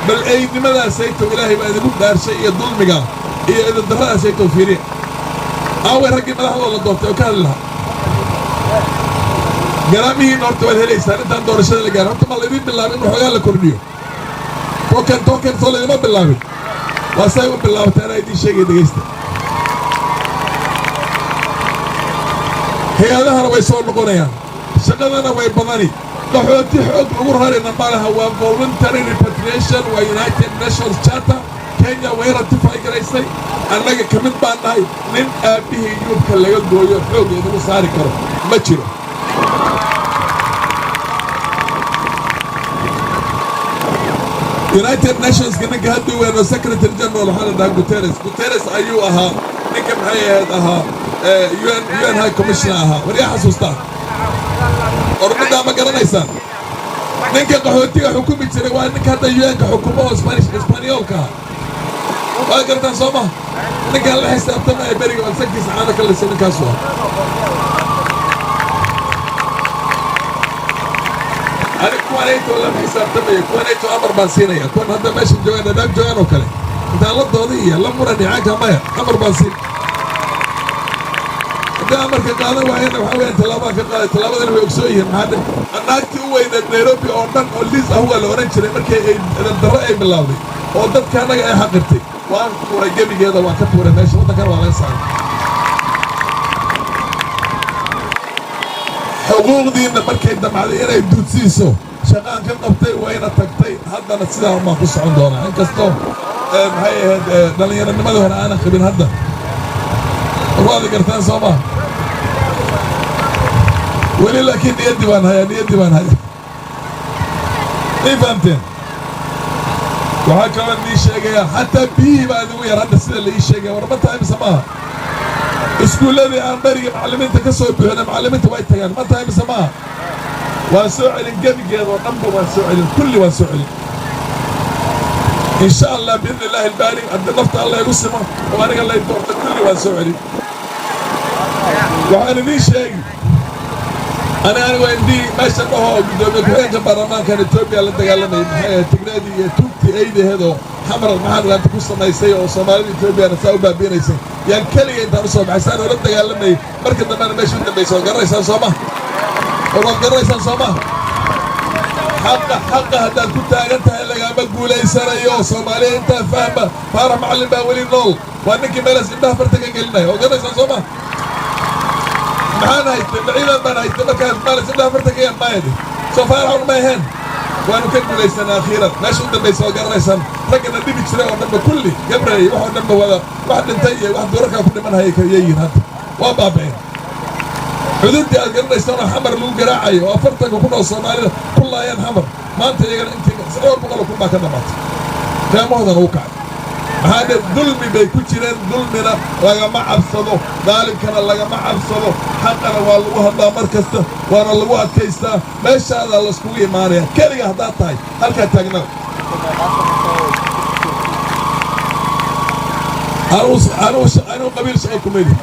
Bal eynimadaasaytow, Ilaahay baa idinku dhaarshay, iyo dulmiga iyo idandarradaasaytow fiiriya. Aaway raggii madaxdooda la doortay oo ka hadli lahaa? Garaamihiinna horta waad helaysaan intaan doorashada la gaarin. Horta ma laydin bilaabin in waxoogaa la kordhiyo? Token token soo laydima bilaabin? Waa say u bilaabatay, anaa idiin sheegay, dhegaysta. Hay-adahana way soo noqonayaan, shaqadana way badani. Qaxooti xoog lagu rarina ma laha, waa voluntary repatriation, waa United Nations Charter. Kenya way ratify garaysay, annaga ka mid baan nahay. Nin aabbihii yuubka laga gooyo xoog idigu saari karo ma jiro. United Nationska ninka haddii weeno secretary general waxaa la dhahaa Guterres. Guterres ayuu ahaa ninka, maxay ahayd, ahaa UN High Commissioner ahaa. War yaa xasuustaa? Ormaddaa ma garanaysaan? Ninka qaxootiga xukumi jiray waa ninka hadda UN-ka xukumo oo Spanish Isbaaniyoolka ah. Waa gartaan, soo ma? Ninkaan la xisaabtamaya beriga oo sankiisa caano ka lisay ninkaasu ah. Ani kuwanayto lama xisaabtamaya, kuwanayto amar baan siinaya. Kuwan hadda meesha joogaan, Dhadhaab joogaan oo kale, intaan la dooday iyo la muran icaanka maya, amar baan siin. Haddii amarka qaadan waayana, waxaa weeyaan tallaabaan ka qaaday. Tallaabadana way ogsoon yihiin. Maxaa dhe naagtii u weyneed Nairobi oo dhan oo Liis ah waa la odhan jiray, markii ay darro ay bilowday oo dadka annaga ay xaqirtay, waan tuuray gebigeeda, waan ka tuuray meesha, waddankana waa laga saaray. Xuquuqdiinna markay damacday inay duudsiiso, shaqaan ka qabtay, wayna tagtay. Haddana sidaa baan ku socon doonaa, inkastoo, maxay ahayd, dhallinyaronimadii hore aanan qabin hadda. Waadi gartaan, soo maa? Weli laakiin niyaddii baan hayaa, niyaddii baan hayaa. May fahamteen? Waxaa kaloo nii sheegayaa, xataa biyihii baa idigu yar hadda, sida la ii sheegaya. War ma tahay mise maaha? Iskuulladii aan beriga macallimiinta ka soo buuxina, macallimiinta way tagaan. Ma tahay mise maaha? Waan soo celin gebigeeda oo dhanba, waan soo celin, kulli waan soo celin, insha Allah, biidni Illaahi albaari. Haddii nafta Alla igu simo oo aniga lay doorta, kulli waan soo celin. Waxaan idiin sheegi, anigu indii meesha dhahoo guddoomiye ku-xigeenka baarlamaankan Etoobiya la dagaalamayay, maxay ahayd, Tigreedii iyo tuugtii eydaheed oo Xamar maxaa laanta ku samaysay oo Soomaalida Etoobiyana saa u baabi'inaysay, yaan keliga intaan u soo baxay saan oola dagaalamayay. Marka dambena meesha u dambaysa waad garanaysaan, soo ma? War waad garanaysaan, soo ma? Xaqa, xaqa haddaad ku taagan tahay, lagama guulaysanayo. Soomaaliya intaa fahma. Faarax Macallin baa weli nool, waa ninkii meelaas indhaha farta ka gelinaya. Waad garanaysaan, soo ma? Maxaan haystay? Maciidan baan haystay markaas maalas indhaha farta ka maayadi soo Faaraxun ma ahayn? Waanu ka guulaysanaa akhiiran. Meesha u dambaysa waa garanaysaan. Raggana dhibi jiray oo dhanba kulli, Gabrey, wax oo dhanba wada wax dhintay iyo wax duurarkaa ku dhiman haya kayeeyihin hadda, waa baaba'een. Cudurdii aad garanaysaan oo Xamar lagu garaacayo oo 40-ka kun oo Soomaalida ku laayeen Xamar, maanta iyagana intii dhowr boqol oo kun baa ka dhamaatay, qiimahoodana u kacay. Maxaa dhe? Dulmi bay ku jireen. Dulmina lagama cabsado, daalimkana lagama cabsado, xaqana waa lagu hadlaa mar kasta, waana lagu adkaystaa. Meeshaadaa layskugu imaanaya. Keliga haddaad tahay, halkaa taagnaa. Anigu qabiil shaqa kuma lihi.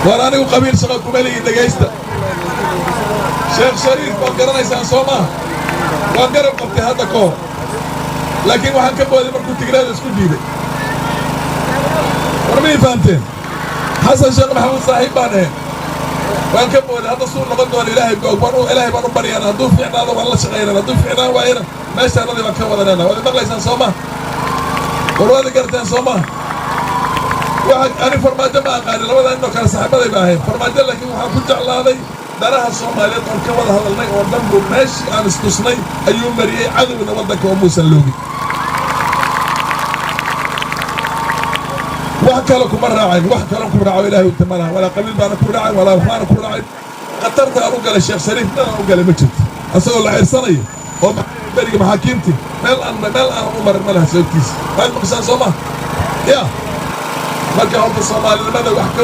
War anigu qabiil shaqa kuma lihi, dhegaysta. Sheekh Shariif waad garanaysaan, soo maaha? Waan garab qabtay hadda ka hor, laakiin waxaan ka booday markuu Tigraada isku dhiibay. War may fahamteen? Xasan Sheekh Maxamuud saaxiib baan ahayn, waan ka booday. Hadda suu noqon doona Ilaahay boog. Waan Ilaahay baan u baryana. Hadduu fiicnaado waan la shaqaynana, hadduu fiicnaan waayana meeshaanadii baan ka wadanayna. Waad maqlaysaan, soo ma? War waad garteen, soo ma? Waxa ani Farmaajo ma aqaanin, labada inoo kale saaxiibaday ba ahayn. Farmaajo laakiin waxaan ku jeclaaday danaha Soomaaliyeed oon ka wada hadalnay oo dhan buu meeshii aan istusnay ayuu mariyey. Cadowna waddanka oo muusan loogin. Wax kale kuma raacin, wax kale ku raaco Ilaahay unta ma laha. Walaa qabiil baana ku raacin, walaa waxbaana ku raacin. Khatarta aan u galay Sheekh Shariif, nan aan u galay ma jirto. Isagoo la cirsanayo oo beriga maxaakiimtii meel aan u marin ma laha sababtiisa. Waad maqashaan, soo ma? Ya, marka horta Soomaalinimada wax ka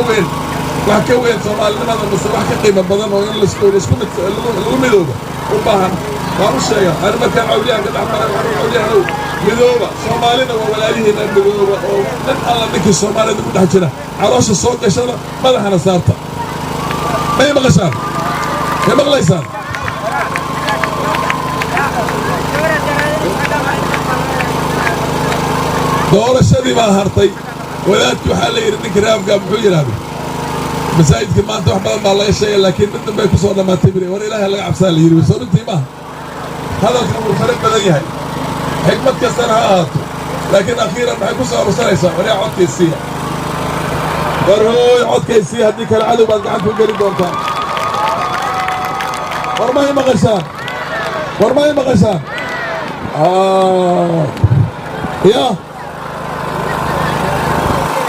weyn Soomaalinimada mise wax ka qiimo badan oo in laisku mid lagu midooba u baahan waan u sheegaa. Ani markaan cawliyahan ka dhex maray, waxaan cawliyahanow, midooba, Soomaalina waa walaalihiina, midooba oo nin alla ninkii Soomaalida ku dhex jira caloosha soo gashada, madaxana saarta. May maqashaan? May maqlaysaan? Doorashadii baa hartay. Wadaadki waxaa la yidhi, ninka raafgaa muxuu yidhaahday? Masaajidka maanta wax badan baa laga sheegay, laakiin mid danbay ku soo dhammaatay biri. War, Ilaahay laga cabsaa la yidhi. Soo runtii maaha? Hadalkan wuu fara badan yahay, xikmad kastana ha ahaato, laakiin akhiiran maxay ku soo arursanaysaa? Waryaa, codkaysiiya. War hooy, codkaysiiya, haddii kale cadow baad gacanta u geli doontaan. War may maqashaan? War may maqashaan? Ya,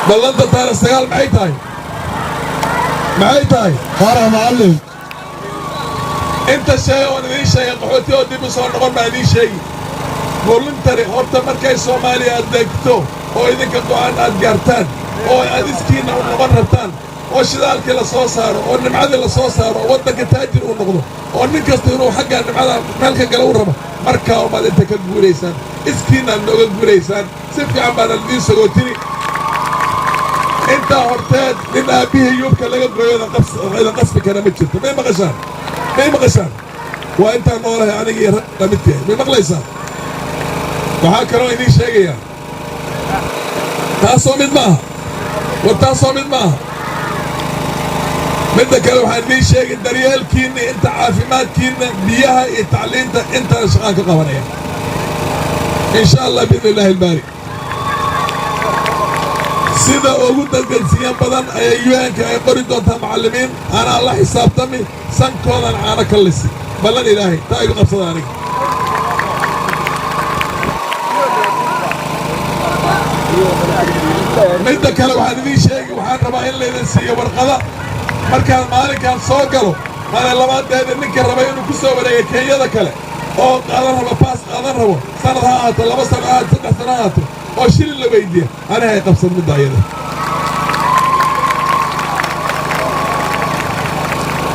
ballanta taarikh 9 maxay tahay? Maxay tahay? Faarax Macallin. Inta shay oon idiin sheegay, qaxooti oo dib u soo noqon baan idiin sheegi. Voluntary horta markay Soomaaliya aad degto oo idinka go'aan aad gaartaan oo aad iskiinna u noqon rabtaan oo shidaalkii la soo saaro oo nimcadii la soo saaro oo waddanka taajir uu noqdo oo nin kasta inuu xaggaa nimcada meel ka gala u rabo, markaa umaad inta ka guuraysaan, iskiinnaad nooga guuraysaan. Si fiican baana idiin sagootini. Intaa horteed nin aabbihii yuubka laga gooyo idan qasbi kara ma jirto. May maqashaan? May maqashaan? Waa intaan noolahay aniga iyo rag la midkahay. May maqlaysaan? Waxaa kaloo idiin sheegayaa, taasoo mid ma aha. War, taasoo mid ma aha. Midda kale waxaan idiin sheegay, daryeelkiinna, inta caafimaadkiinna, biyaha iyo tacliinta, intana shaqaan ka qabanaya, insha Allah, biidni Illaahi albaari. Sida ugu degdegsiyan badan ayay UN-ka ay qori doontaa macallimiin. Anaa la xisaabtami, sankoodan caano ka lisi. Ballan Ilaahay, taa igu qabsada aniga. Midda kale waxaan idiin sheegi, waxaan rabaa in laydin siiyo warqada markaan maalinkaan soo galo, maalin labaadeeda, ninka raba inuu ku soo wareega Kenyada kale oo qaadan rabo, pass qaadan rabo, sanad ha ahaato, 2 sano ha ahaato, 3 sano ha ahaato, oo shilin la weydiiya, aniga ay qabsan midda ayada.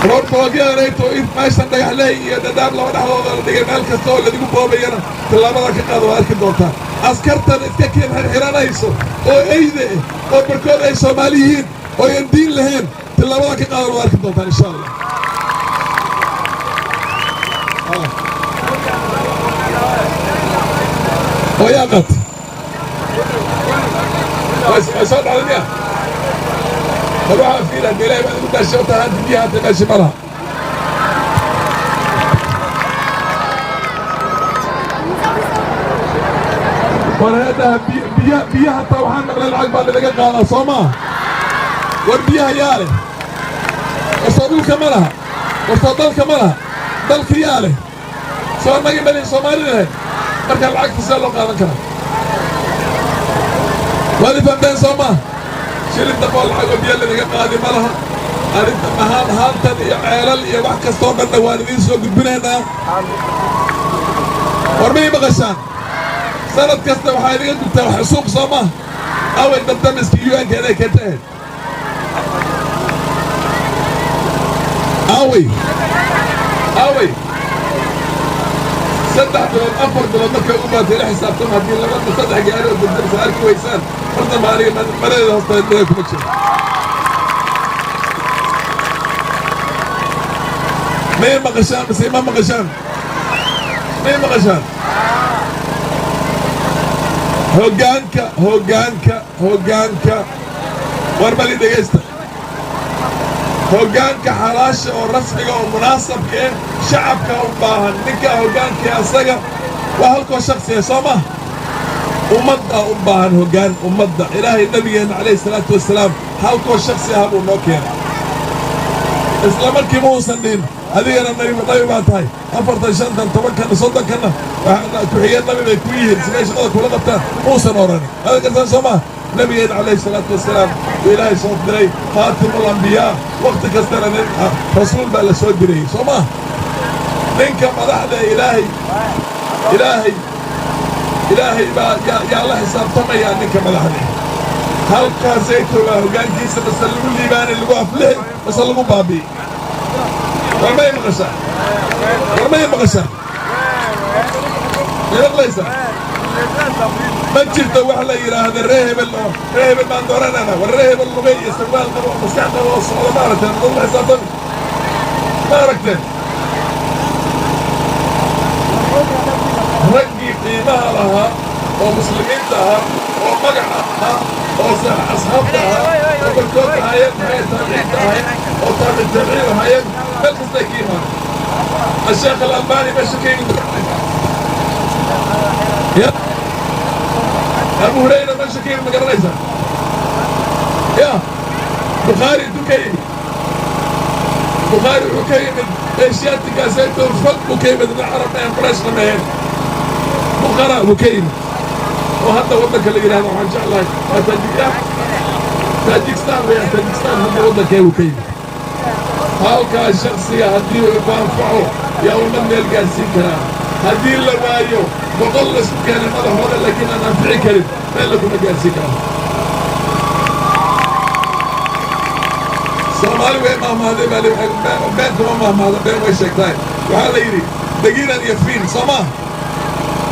Roadblock-yadanayto meeshan Dhagaxleey iyo Dhadhaab laba dhexdooda la dhigay, meel kasta oo ladigu boobayana tallaabada ka qaada, waa arki doontaa. Askartan iska keen xirxiranayso oo eyde eh oo barkood ay Soomaali yihiin oo ayan diin lahayn, tallaabada ka qaadan waa arki doontaan, insha Allah. Oo yaa qaatay? Way soo dhacday miya? Bal waxaa fiila, Ilaahay baad igu daashay wata, haanta biyaha hata meesha ma laha. War heedhaha, biya biya hataa waxaan maqlay lacag baa linaga qaadaa, soo maa? War biyaha yaa leh? War soo dhulka ma laha? War soo dalka ma laha? Dalka yaa leh? Soo annagii malihin Soomaali lahayn? Marka lacagta see loo qaadan karaa? Waad ifahamteen, soo maa? Shilin dambe oo lacag oo biyo linaga qaadi ma laha. Arrinta mahaan haantan iyo ceelal iyo wax kastoo dhanna waan idiin soo gudbinaynaa. War may maqashaan? Sanad kasta waxaa inaga gubtaa wax suuq, soo maaha? Away dabdamiska UN-ka inay keenta ahayd? Away, away? 3 bilood, 4 bilood markay ugu baatay ila xisaabtama. Haddii laba saddex gaari oo dabdamisa arki waysaan, mar dambe aniga maradeeda hoosteed mada kuma jiro. May maqashaan mise ma maqashaan? May maqashaan? Hoggaanka, hoggaanka, hoggaanka, war bali dhegaysta. Hoggaanka xalaasha oo rasmiga oo munaasabka eh shacabka u baahan. Ninka hoggaankii asaga waa halkoo shaksiya, soo maha? Ummaddaa u baahan hoggaan. Ummadda Ilaahay, nabigeenna calayhi salaatu wasalaam, halkoo shaksi ah buu noo keenay. Isla markiiba uusan dhihin, adigana nabi baa tahay, afartan, shantan, tobankanna, soddonkanna ku-xigeen nabi bay ku yihiin, sidee shaqada kula qabtaan? Muusan odhanin. Waad gartaan, soo maha? Nabigeenna calayhi salaatu wasalaam uu Ilaahay soo diray, khaatimul ambiyaa. Wakhti kastana nin rasuul baa la soo dirayey, soo maha? Ninka madaxda, Ilaahay, Ilaahay, Ilaahay baa yaa la xisaabtamayaa ninka madaxda. Halkaasayto waa hoggaankiisa, mase lagu liibaanay, lagu aflixi, mase lagu baabi'i. War may maqashaa? War may maqashaa? May maqlaysaa? Ma jirto wax la yidhaahda ree hebel oo ree hebel baan dooranayna. War ree hebel lugay iyo sarwaal qabo oo maskax qabo oo socdo, ma aragteen? Dad la xisaabtami, ma aragteen? Raggii qiimaha lahaa oo Muslimiinta ahaa oo magaca ahaa oo asxaabta ahaa oo barkood ahaayeen, maxay, taabiciinta ahaayeen oo taabic taabiciin ahaayeen, meel kastay ka imaadeen. Asheekh Alalbani meesha ka yimid, ya Abu Hurayra meesha ka yimid, ma garanaysaa? Ya Bukhaari intuu ka yimid? Bukhaari wuxuu ka yimid Eshiyaatikaasayto fog buu ka yimid. Carab mehen, Qurayshna mehen, Bukhara buu ka yimid oo hadda waddanka la yidhahdo, waxaan jeclahay, waa Taajik, Taajikistan weeyaan, Taajikistan hadda waddankee buu ka yimid. Halkaa shaksiga haddii uu ku anfaco, yaa ummad meel gaarsiin karaa. Haddii la waayo, 100 laisku keenay madaxooda laakiin aan anfici karin, meel kuma gaarsiin karaa. Soomaali way mahmahday baa, been kuma mahmahda, been way sheegtahay. Waxaa la yidhi dagiiran iyo fiin, soo maa?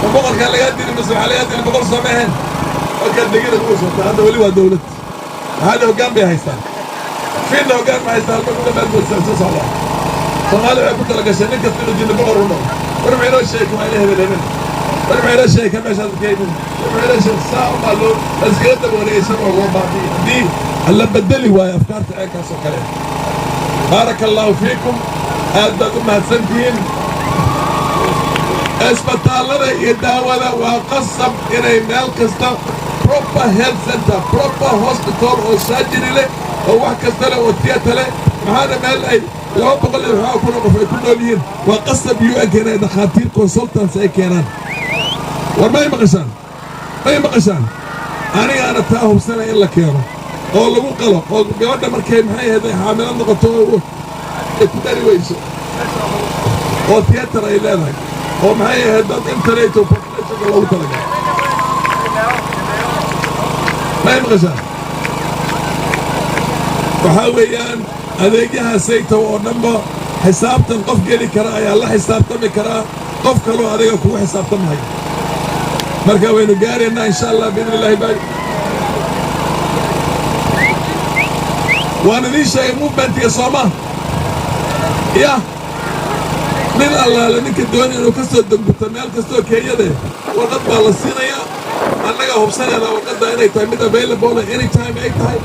Ma boqorkaa lagaa dili mise waxaa lagaa dili boqor, soo maheen? Markaa dagiirad way soctaa hadda, weli waa dawlad, waxaa la hoggaan bay haystaan. Fiinna hoggaan ma haystaan, halba ku dhammaad soo socdaa. Soomaali waxay ku talagashay nin kasta inuu jinni boqor u noqdo. War maxay noo sheegi waa ina hebel hebel? War maxay noo sheegi ka meeshaas ka yimid? War maxay noo sheegi? Saa unbaa loo iskaga daba wareegaysan oo loo baabi'i haddii alla bedeli waayo afkaarta ceelkaas oo kale. Baaraka Allahu fiikum, aad baad u mahadsantihiin. Isbitaallada iyo daawada waa qasab inay meel kasta proper health center, proper hospital oo surgery leh oo wax kasta leh oo theatre leh. Maxaana meel ay 200 iyo waxaa kun oo qof ay ku nool yihiin, waa qasab UN-ka inay dhakhaatiir consultants ay keenaan. War may maqashaan? May maqashaan? Anigaana taa hubsanaya in la keeno oo lagu qalo oo gabadha markay, maxay ahayd, ay xaamilo noqoto oo ay ku dari weyso, oo theatre ay leedahay oo, maxay ahayd, dad internet populationka loogu talagalay. May maqashaan? Waxaa weeyaan adeegyaha saytow oo dhanba xisaabtan qof geli kara ayaa la xisaabtami karaa, qof kaloo adiga kugu xisaabtamahayo. Marka waynu gaaraynaa, insha Allah, biidni Illahi baari. Waan idiin sheegay movementiga, sooma? Yah, nin allaale ninka doonay inuu ka soo degguto meel kastoo Kenyade, warqad baa la siinayaa. Annagaa hubsanaynaa warqadda inay tahay mid available anytime ay tahay,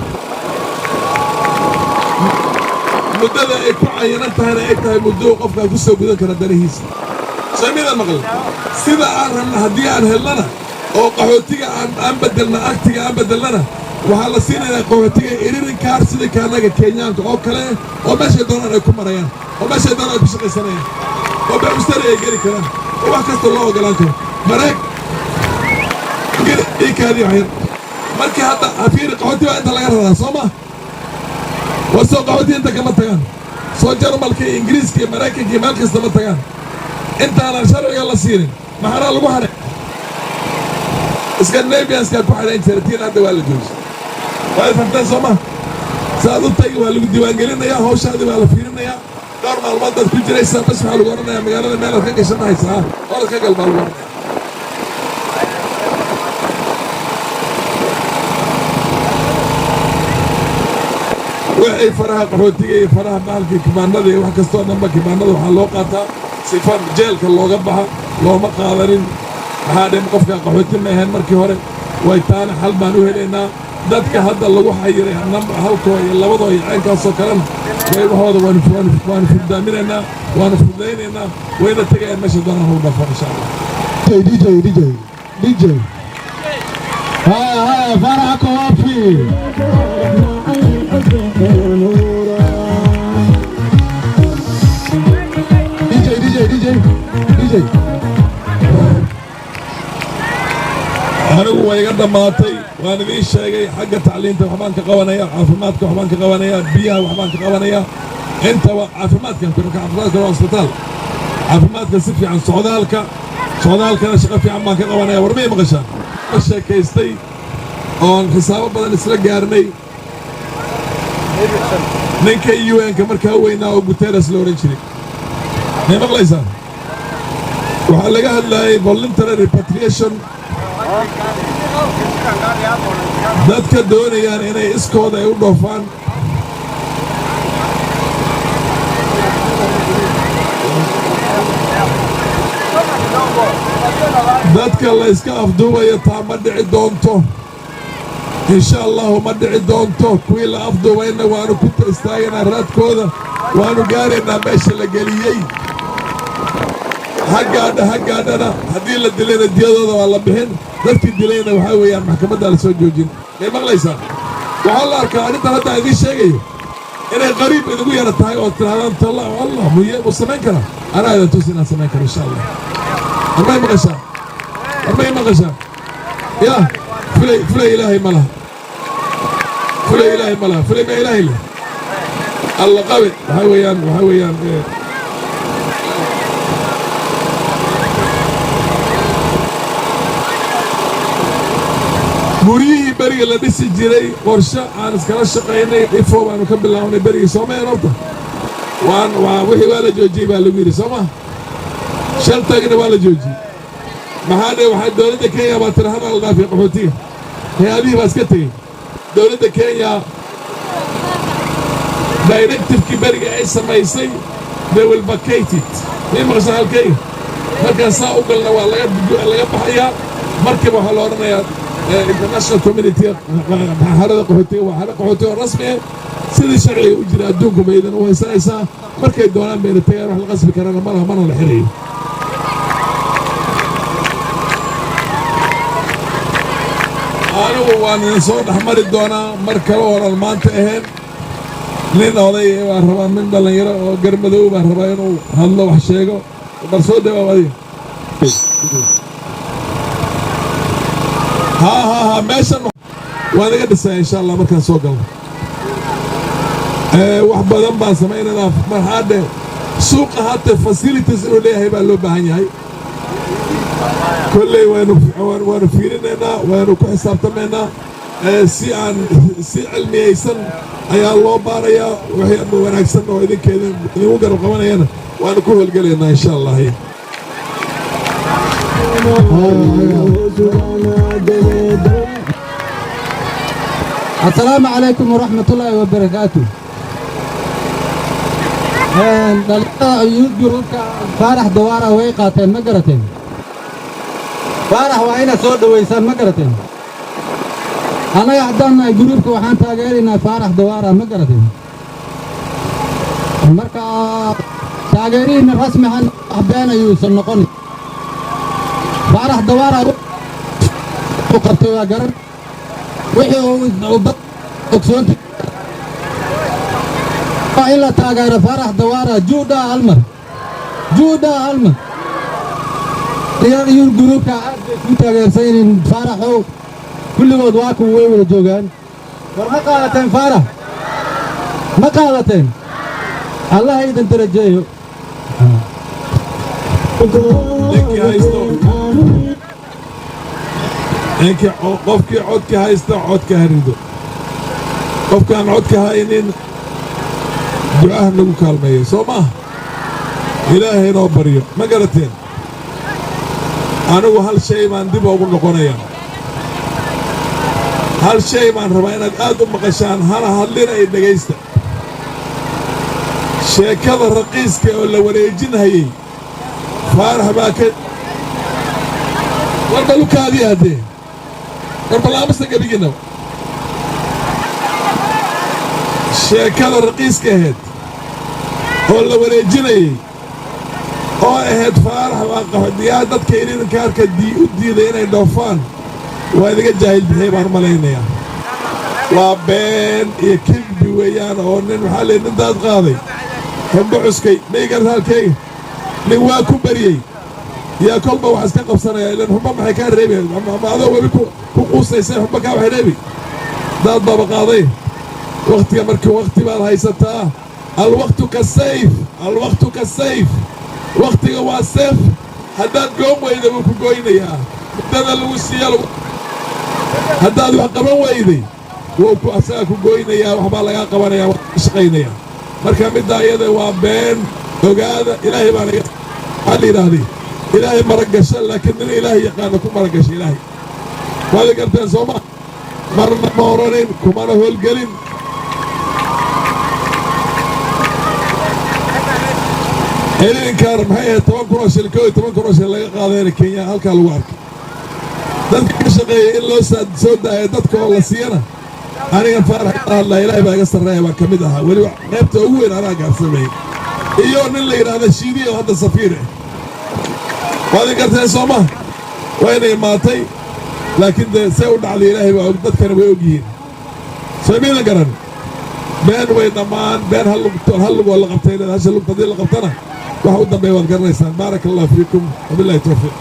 muddada ay ku cayinan tahayna ay tahay muddo qofkaa ku soo gudan kara danihiisa. Soo mida maqal sida aan rabna haddii aan helnana oo qaxootiga aan beddelna, agtiga aan beddelnana, waxaa la siinayaa qaxootiga iririn kaar sidii kaanaga Kenyaanka oo kale, oo meeshay doonaan ay ku marayaan, oo meeshay doonaan ay ku shaqaysanayaan, oo beecmustari ay geli karaan, oo wax kasta loo ogolaan karo. Mareeg ii kaadi waxyar. Markii hadda hafiiri, qaxooti baa inta laga raraa, soo ma? War soo qaxooti inta kama tagaan? Soo Jarmalka iyo Ingiriiska iyo Maraykanka iyo meel kasta ma tagaan intaanan sharciga la siinin? Maxaanaa lagu xadhay? Scandinavianskaa ku xadhayn jira tiin, hadda waa la joojiyey. Waa fahamteen, soo ma? Saaad u tagi, waa lagu diiwaangelinayaa, hawshaadii waa la fiirinayaa, dhowr maalmood baad ku jiraysaa. Bas, waxaa lagu odhanayaa magaalada meelaad ka gasha ma haysaa, orad ka gal baa lagu odhanaya. Wixii faraha qaxootiga iyo faraha bahalkii kibaanada iyo wax kastoo dhanba, kibaanada waxaa loo qaataa sifa jeelka looga baxa. Looma qaadanin maxaa dhin qofka qaxooti ma ahayn markii hore. Way taana xal baan u helaynaa. Dadka hadda lagu xayiray halkoo iyo labadoo iyo ceynkaasoo kalena qaybahooda waanu furdaaminaynaa, waanu fududaynaynaa, wayna tegayaan meesha doonaan u dhafan, insha Allah. DJ, DJ, DJ. Haya, haya, Farah ako wapi? DJ, DJ, DJ, DJ. Anigu way iga dhammaatay, waan idiin sheegay. Xagga tacliinta waxbaan ka qabanaya, caafimaadka waxbaan ka qabanaya, biyaha waxbaan ka qabanaya, intaba caafimaadkan, caafimaadka waa isbitaal. Caafimaadka si fiican, socdaalka, socdaalkana shaqo fiican baan ka qabanaya. War may maqashaan? La sheekaystay oon xisaabo badan isla gaarnay ninka UN-ka markaa weynaa oo Guterres la odhan jiray. May maqlaysaan? Waxaa laga hadlayay voluntary repatriation, dadka doonayaan inay iskooda ay u dhoofaan. Dadka la iska afduubayo, taa ma dhici doonto, insha Allahu, ma dhici doonto. Kuwii la afduubayna waanu ku istaagaynaa raadkooda, waanu gaaraynaa meesha la geliyey. Ha gaadha, ha gaadhana. Haddii la dilayna diyadooda waa la bixin. Dadkii dilayna waxaa weeyaan maxkamaddaa la soo joojin. May maqlaysaa? Waxaa la arkaa arrintan hadda idiin sheegayo inay qariib idigu yara tahay oo tidhahdaan, "Talla Allah, muye muu samayn karaa?" Anaa idin tus inaan samayn karo, insha Allah. War may maqashaa? War may maqashaa? Ya fulay, fulay Ilaahay ma laha, fulay Ilaahay ma laha, fulay ma Ilaahay leh. Alla qabe. Waxaa weeyaan guryihii beriga la dhisi jiray, qorshe aan iskala shaqaynay Ifo baanu ka bilownay berigii, soomaya horta waan waa wixii waa la joojiyey baa lagu yidhi, soo ma? Shelter-gina waa la joojiyey. Maxaa dhe? Waxaa dowladda Kenya baa tiri hana la dhaafiya qaxootiga. Hay-adihii baa iska tegey. Dowladda Kenya directive-kii beriga ay samaysay, they will vacate it. May maqashaan halkayga? Markaan saa u galna waa laga baxayaa. Markiiba waxaa la odhanayaa international community, xarada qaxootiga waa xaro qaxootiga oo rasmi ah, sidii sharciga u jira adduunku bay idin u haysanaysaa. Markay doonaan bayna tagaan. Wax la qasbi karana malaha, mana la xirayo. Anigu waan idin soo dhexmari doonaa mar kale oonan maanta ahayn. Nin oday baan rabaa, nin dhallinyaro oo garmadow baan rabaa inuu hadlo, wax sheego. Bal soo dhawaaw adiga. Ha ha ha, meeshan waan iga dhisaya, insha Allah, markaan soo galno. Wax badan baan samaynaynaa. Maxaa dheh, suuqa hata facilities inuu leeyahay baa loo baahan yahay. Kolley waanu fiirinaynaa, waanu ku xisaabtamaynaa. Si aan si cilmiyaysan ayaa loo baarayaa. Wixii wanaagsan oo idinka idinku garab qabanayana waanu ku howlgelaynaa, insha Allah. Asalaamu calaykum waraxmatullaahi wabarakaatu. Dhalinyarada youth group-ka Faarax Dawaara way qaateen, ma garateen? Faarax waa inaad soo dhowaysaan, ma garateen? Annaga haddaan nahay group-ka, waxaan taageeraynaa Faarax Dawaara, ma garateen? Marka taageerihiinna rasmi ha, wax been ayuusan noqon. Faarax Dawaara u qabtay waa garan, wixii uu ogsoonta waa in la taageero Faarax Dawaara. Juudha almar, juudha almar. Dhalinyarada youth group-ka aad bay kuu taageersan yihiin, Faaraxow. Kulligood waa kuwa, way wada joogaan. War ma qaadateen Faarax? Ma qaadateen? Allah idin darajeeyo. Ninkii haysto, ninkii, qofkii codka haysta, codka ha rido. Qofkaan codka haynin, ducaha nagu kaalmeeyo, soo maaha? Ilaahay inoo baryo, ma garateen? Anigu hal shay baan dib ugu noqonayaa. Hal shay baan rabaa inaad aad u maqashaan, hana hadlina ay dhegaysta. Sheekada raqiiska oo la wareejinhayey, Faarax baa ka war balukaadii haddee. War balaamasta gebigiinaba. Sheekada raqiiska ahayd oo la wareejinayey oo ahayd Faarax baa qaxootiyaa dadka idinkaarka u diiday inay dhoofaan, waa idiga jaahil bixiyey baan u malaynayaa. Waa been iyo kidbi weeyaan. Oo nin waxaa leey, nin daad qaaday xumbo cuskay. May garta halkeyga? Nin waa ku bariyey yaa kolba wax iska qabsanaya. Ilan xumbo maxay kaa reebi? Ama adoo webi ku quusaysay, xumbo kaa waxay reebi? Daad baaba qaaday. Wakhtiga markii wakhti baad haysataa. Alwaqtu kasayf, alwaqtu kasayf. Wakhtiga waa seef. Haddaad goon weyda, wuu ku goynayaa. Muddada lagu siiya haddaad wax qaban weyday, wuu ku asagaa ku goynayaa. Waxbaa lagaa qabanaya, wax ka shaqaynaya. Marka middaa iyada waa been, ogaada. Ilaahay baa naga, waxaa la yidhaahday, Ilaahay maragasha, laakiin nin Ilaahay yaqaana ku maragasha. Ilaahay waad garteen, soo ma? Marna ma oranin, kumana howlgelin. Ciidankaan maxay ahayd? 10,000 oo shilin, 11,000 oo shilin laga qaadayna Kenya halkaa lagu arkay. Dadka ka shaqeeya in loo soo daaya dadka oo la siiyana, anigan Faarax ka hadlaya, Ilaahay baa iga sarreeya, baan ka mid ahaa. Weliba qaybta ugu weyn anaa gaarsameeyey, iyo nin la yidhaahda Shiidiya oo hadda safiir ah. Waad garteen, soo ma? Wayna imaatay, laakiin dee see u dhacday Ilaahay baa og, dadkana way og yihiin. Soo miidan garan? Been way dhammaan. Been hal lug oo la qabtay, hasha lugta haddii la qabtana, waxa u dambeeya waad garanaysaan. Baaraka Allahu fiikum, wabillahi tawfiiq.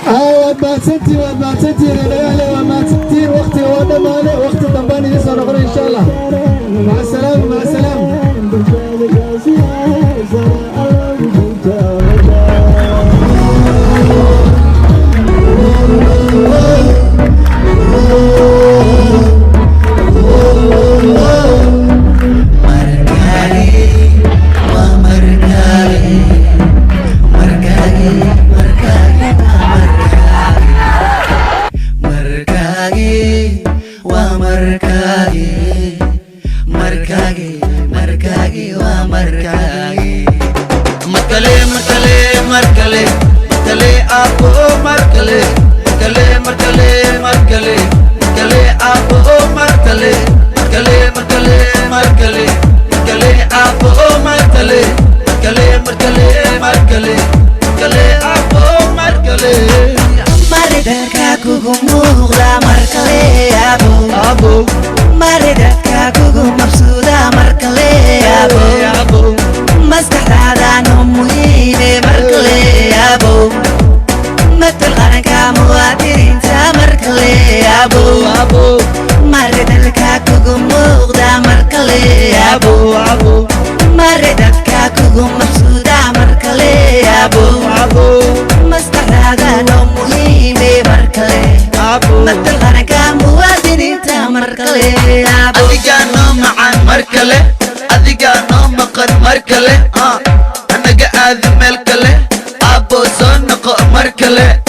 Waad mahadsantihiin, waad mahadsantihiin, Dhagaxle, waa mahadsantihiin. Waktiga waa dhammaaday. Wakti dambaan idiin soo noqonay, insha Allah. Maca salaama, maca salaama. Markale, markale, markale, markale, aabo, markale, markale, markale, markale, markale, aabo, markale, markale, markale, markale, markale, aabo, markale, markale, markale, markale, markale, aabo, markale. Maridadka kugu muuqda markale, abo, abo. Maridadka kugu mabsuuda markale, abo, abo. Maskaxdaada no muhiime markale, abo. Matal qaranka muwaadiniinta markale, abo, abo. Maridalka kugu muuqda markale, abo, abo. Maridadka kugu mabsuuda markale, abo, abo. Maskaxdaada no muhiime markale, matal qaranka muwaadiniinta markale, abo. Adigaa noo macaan mar kale, adigaa noo maqan mar kale, anaga aadi meel kale, aabbo, soo noqo mar kale.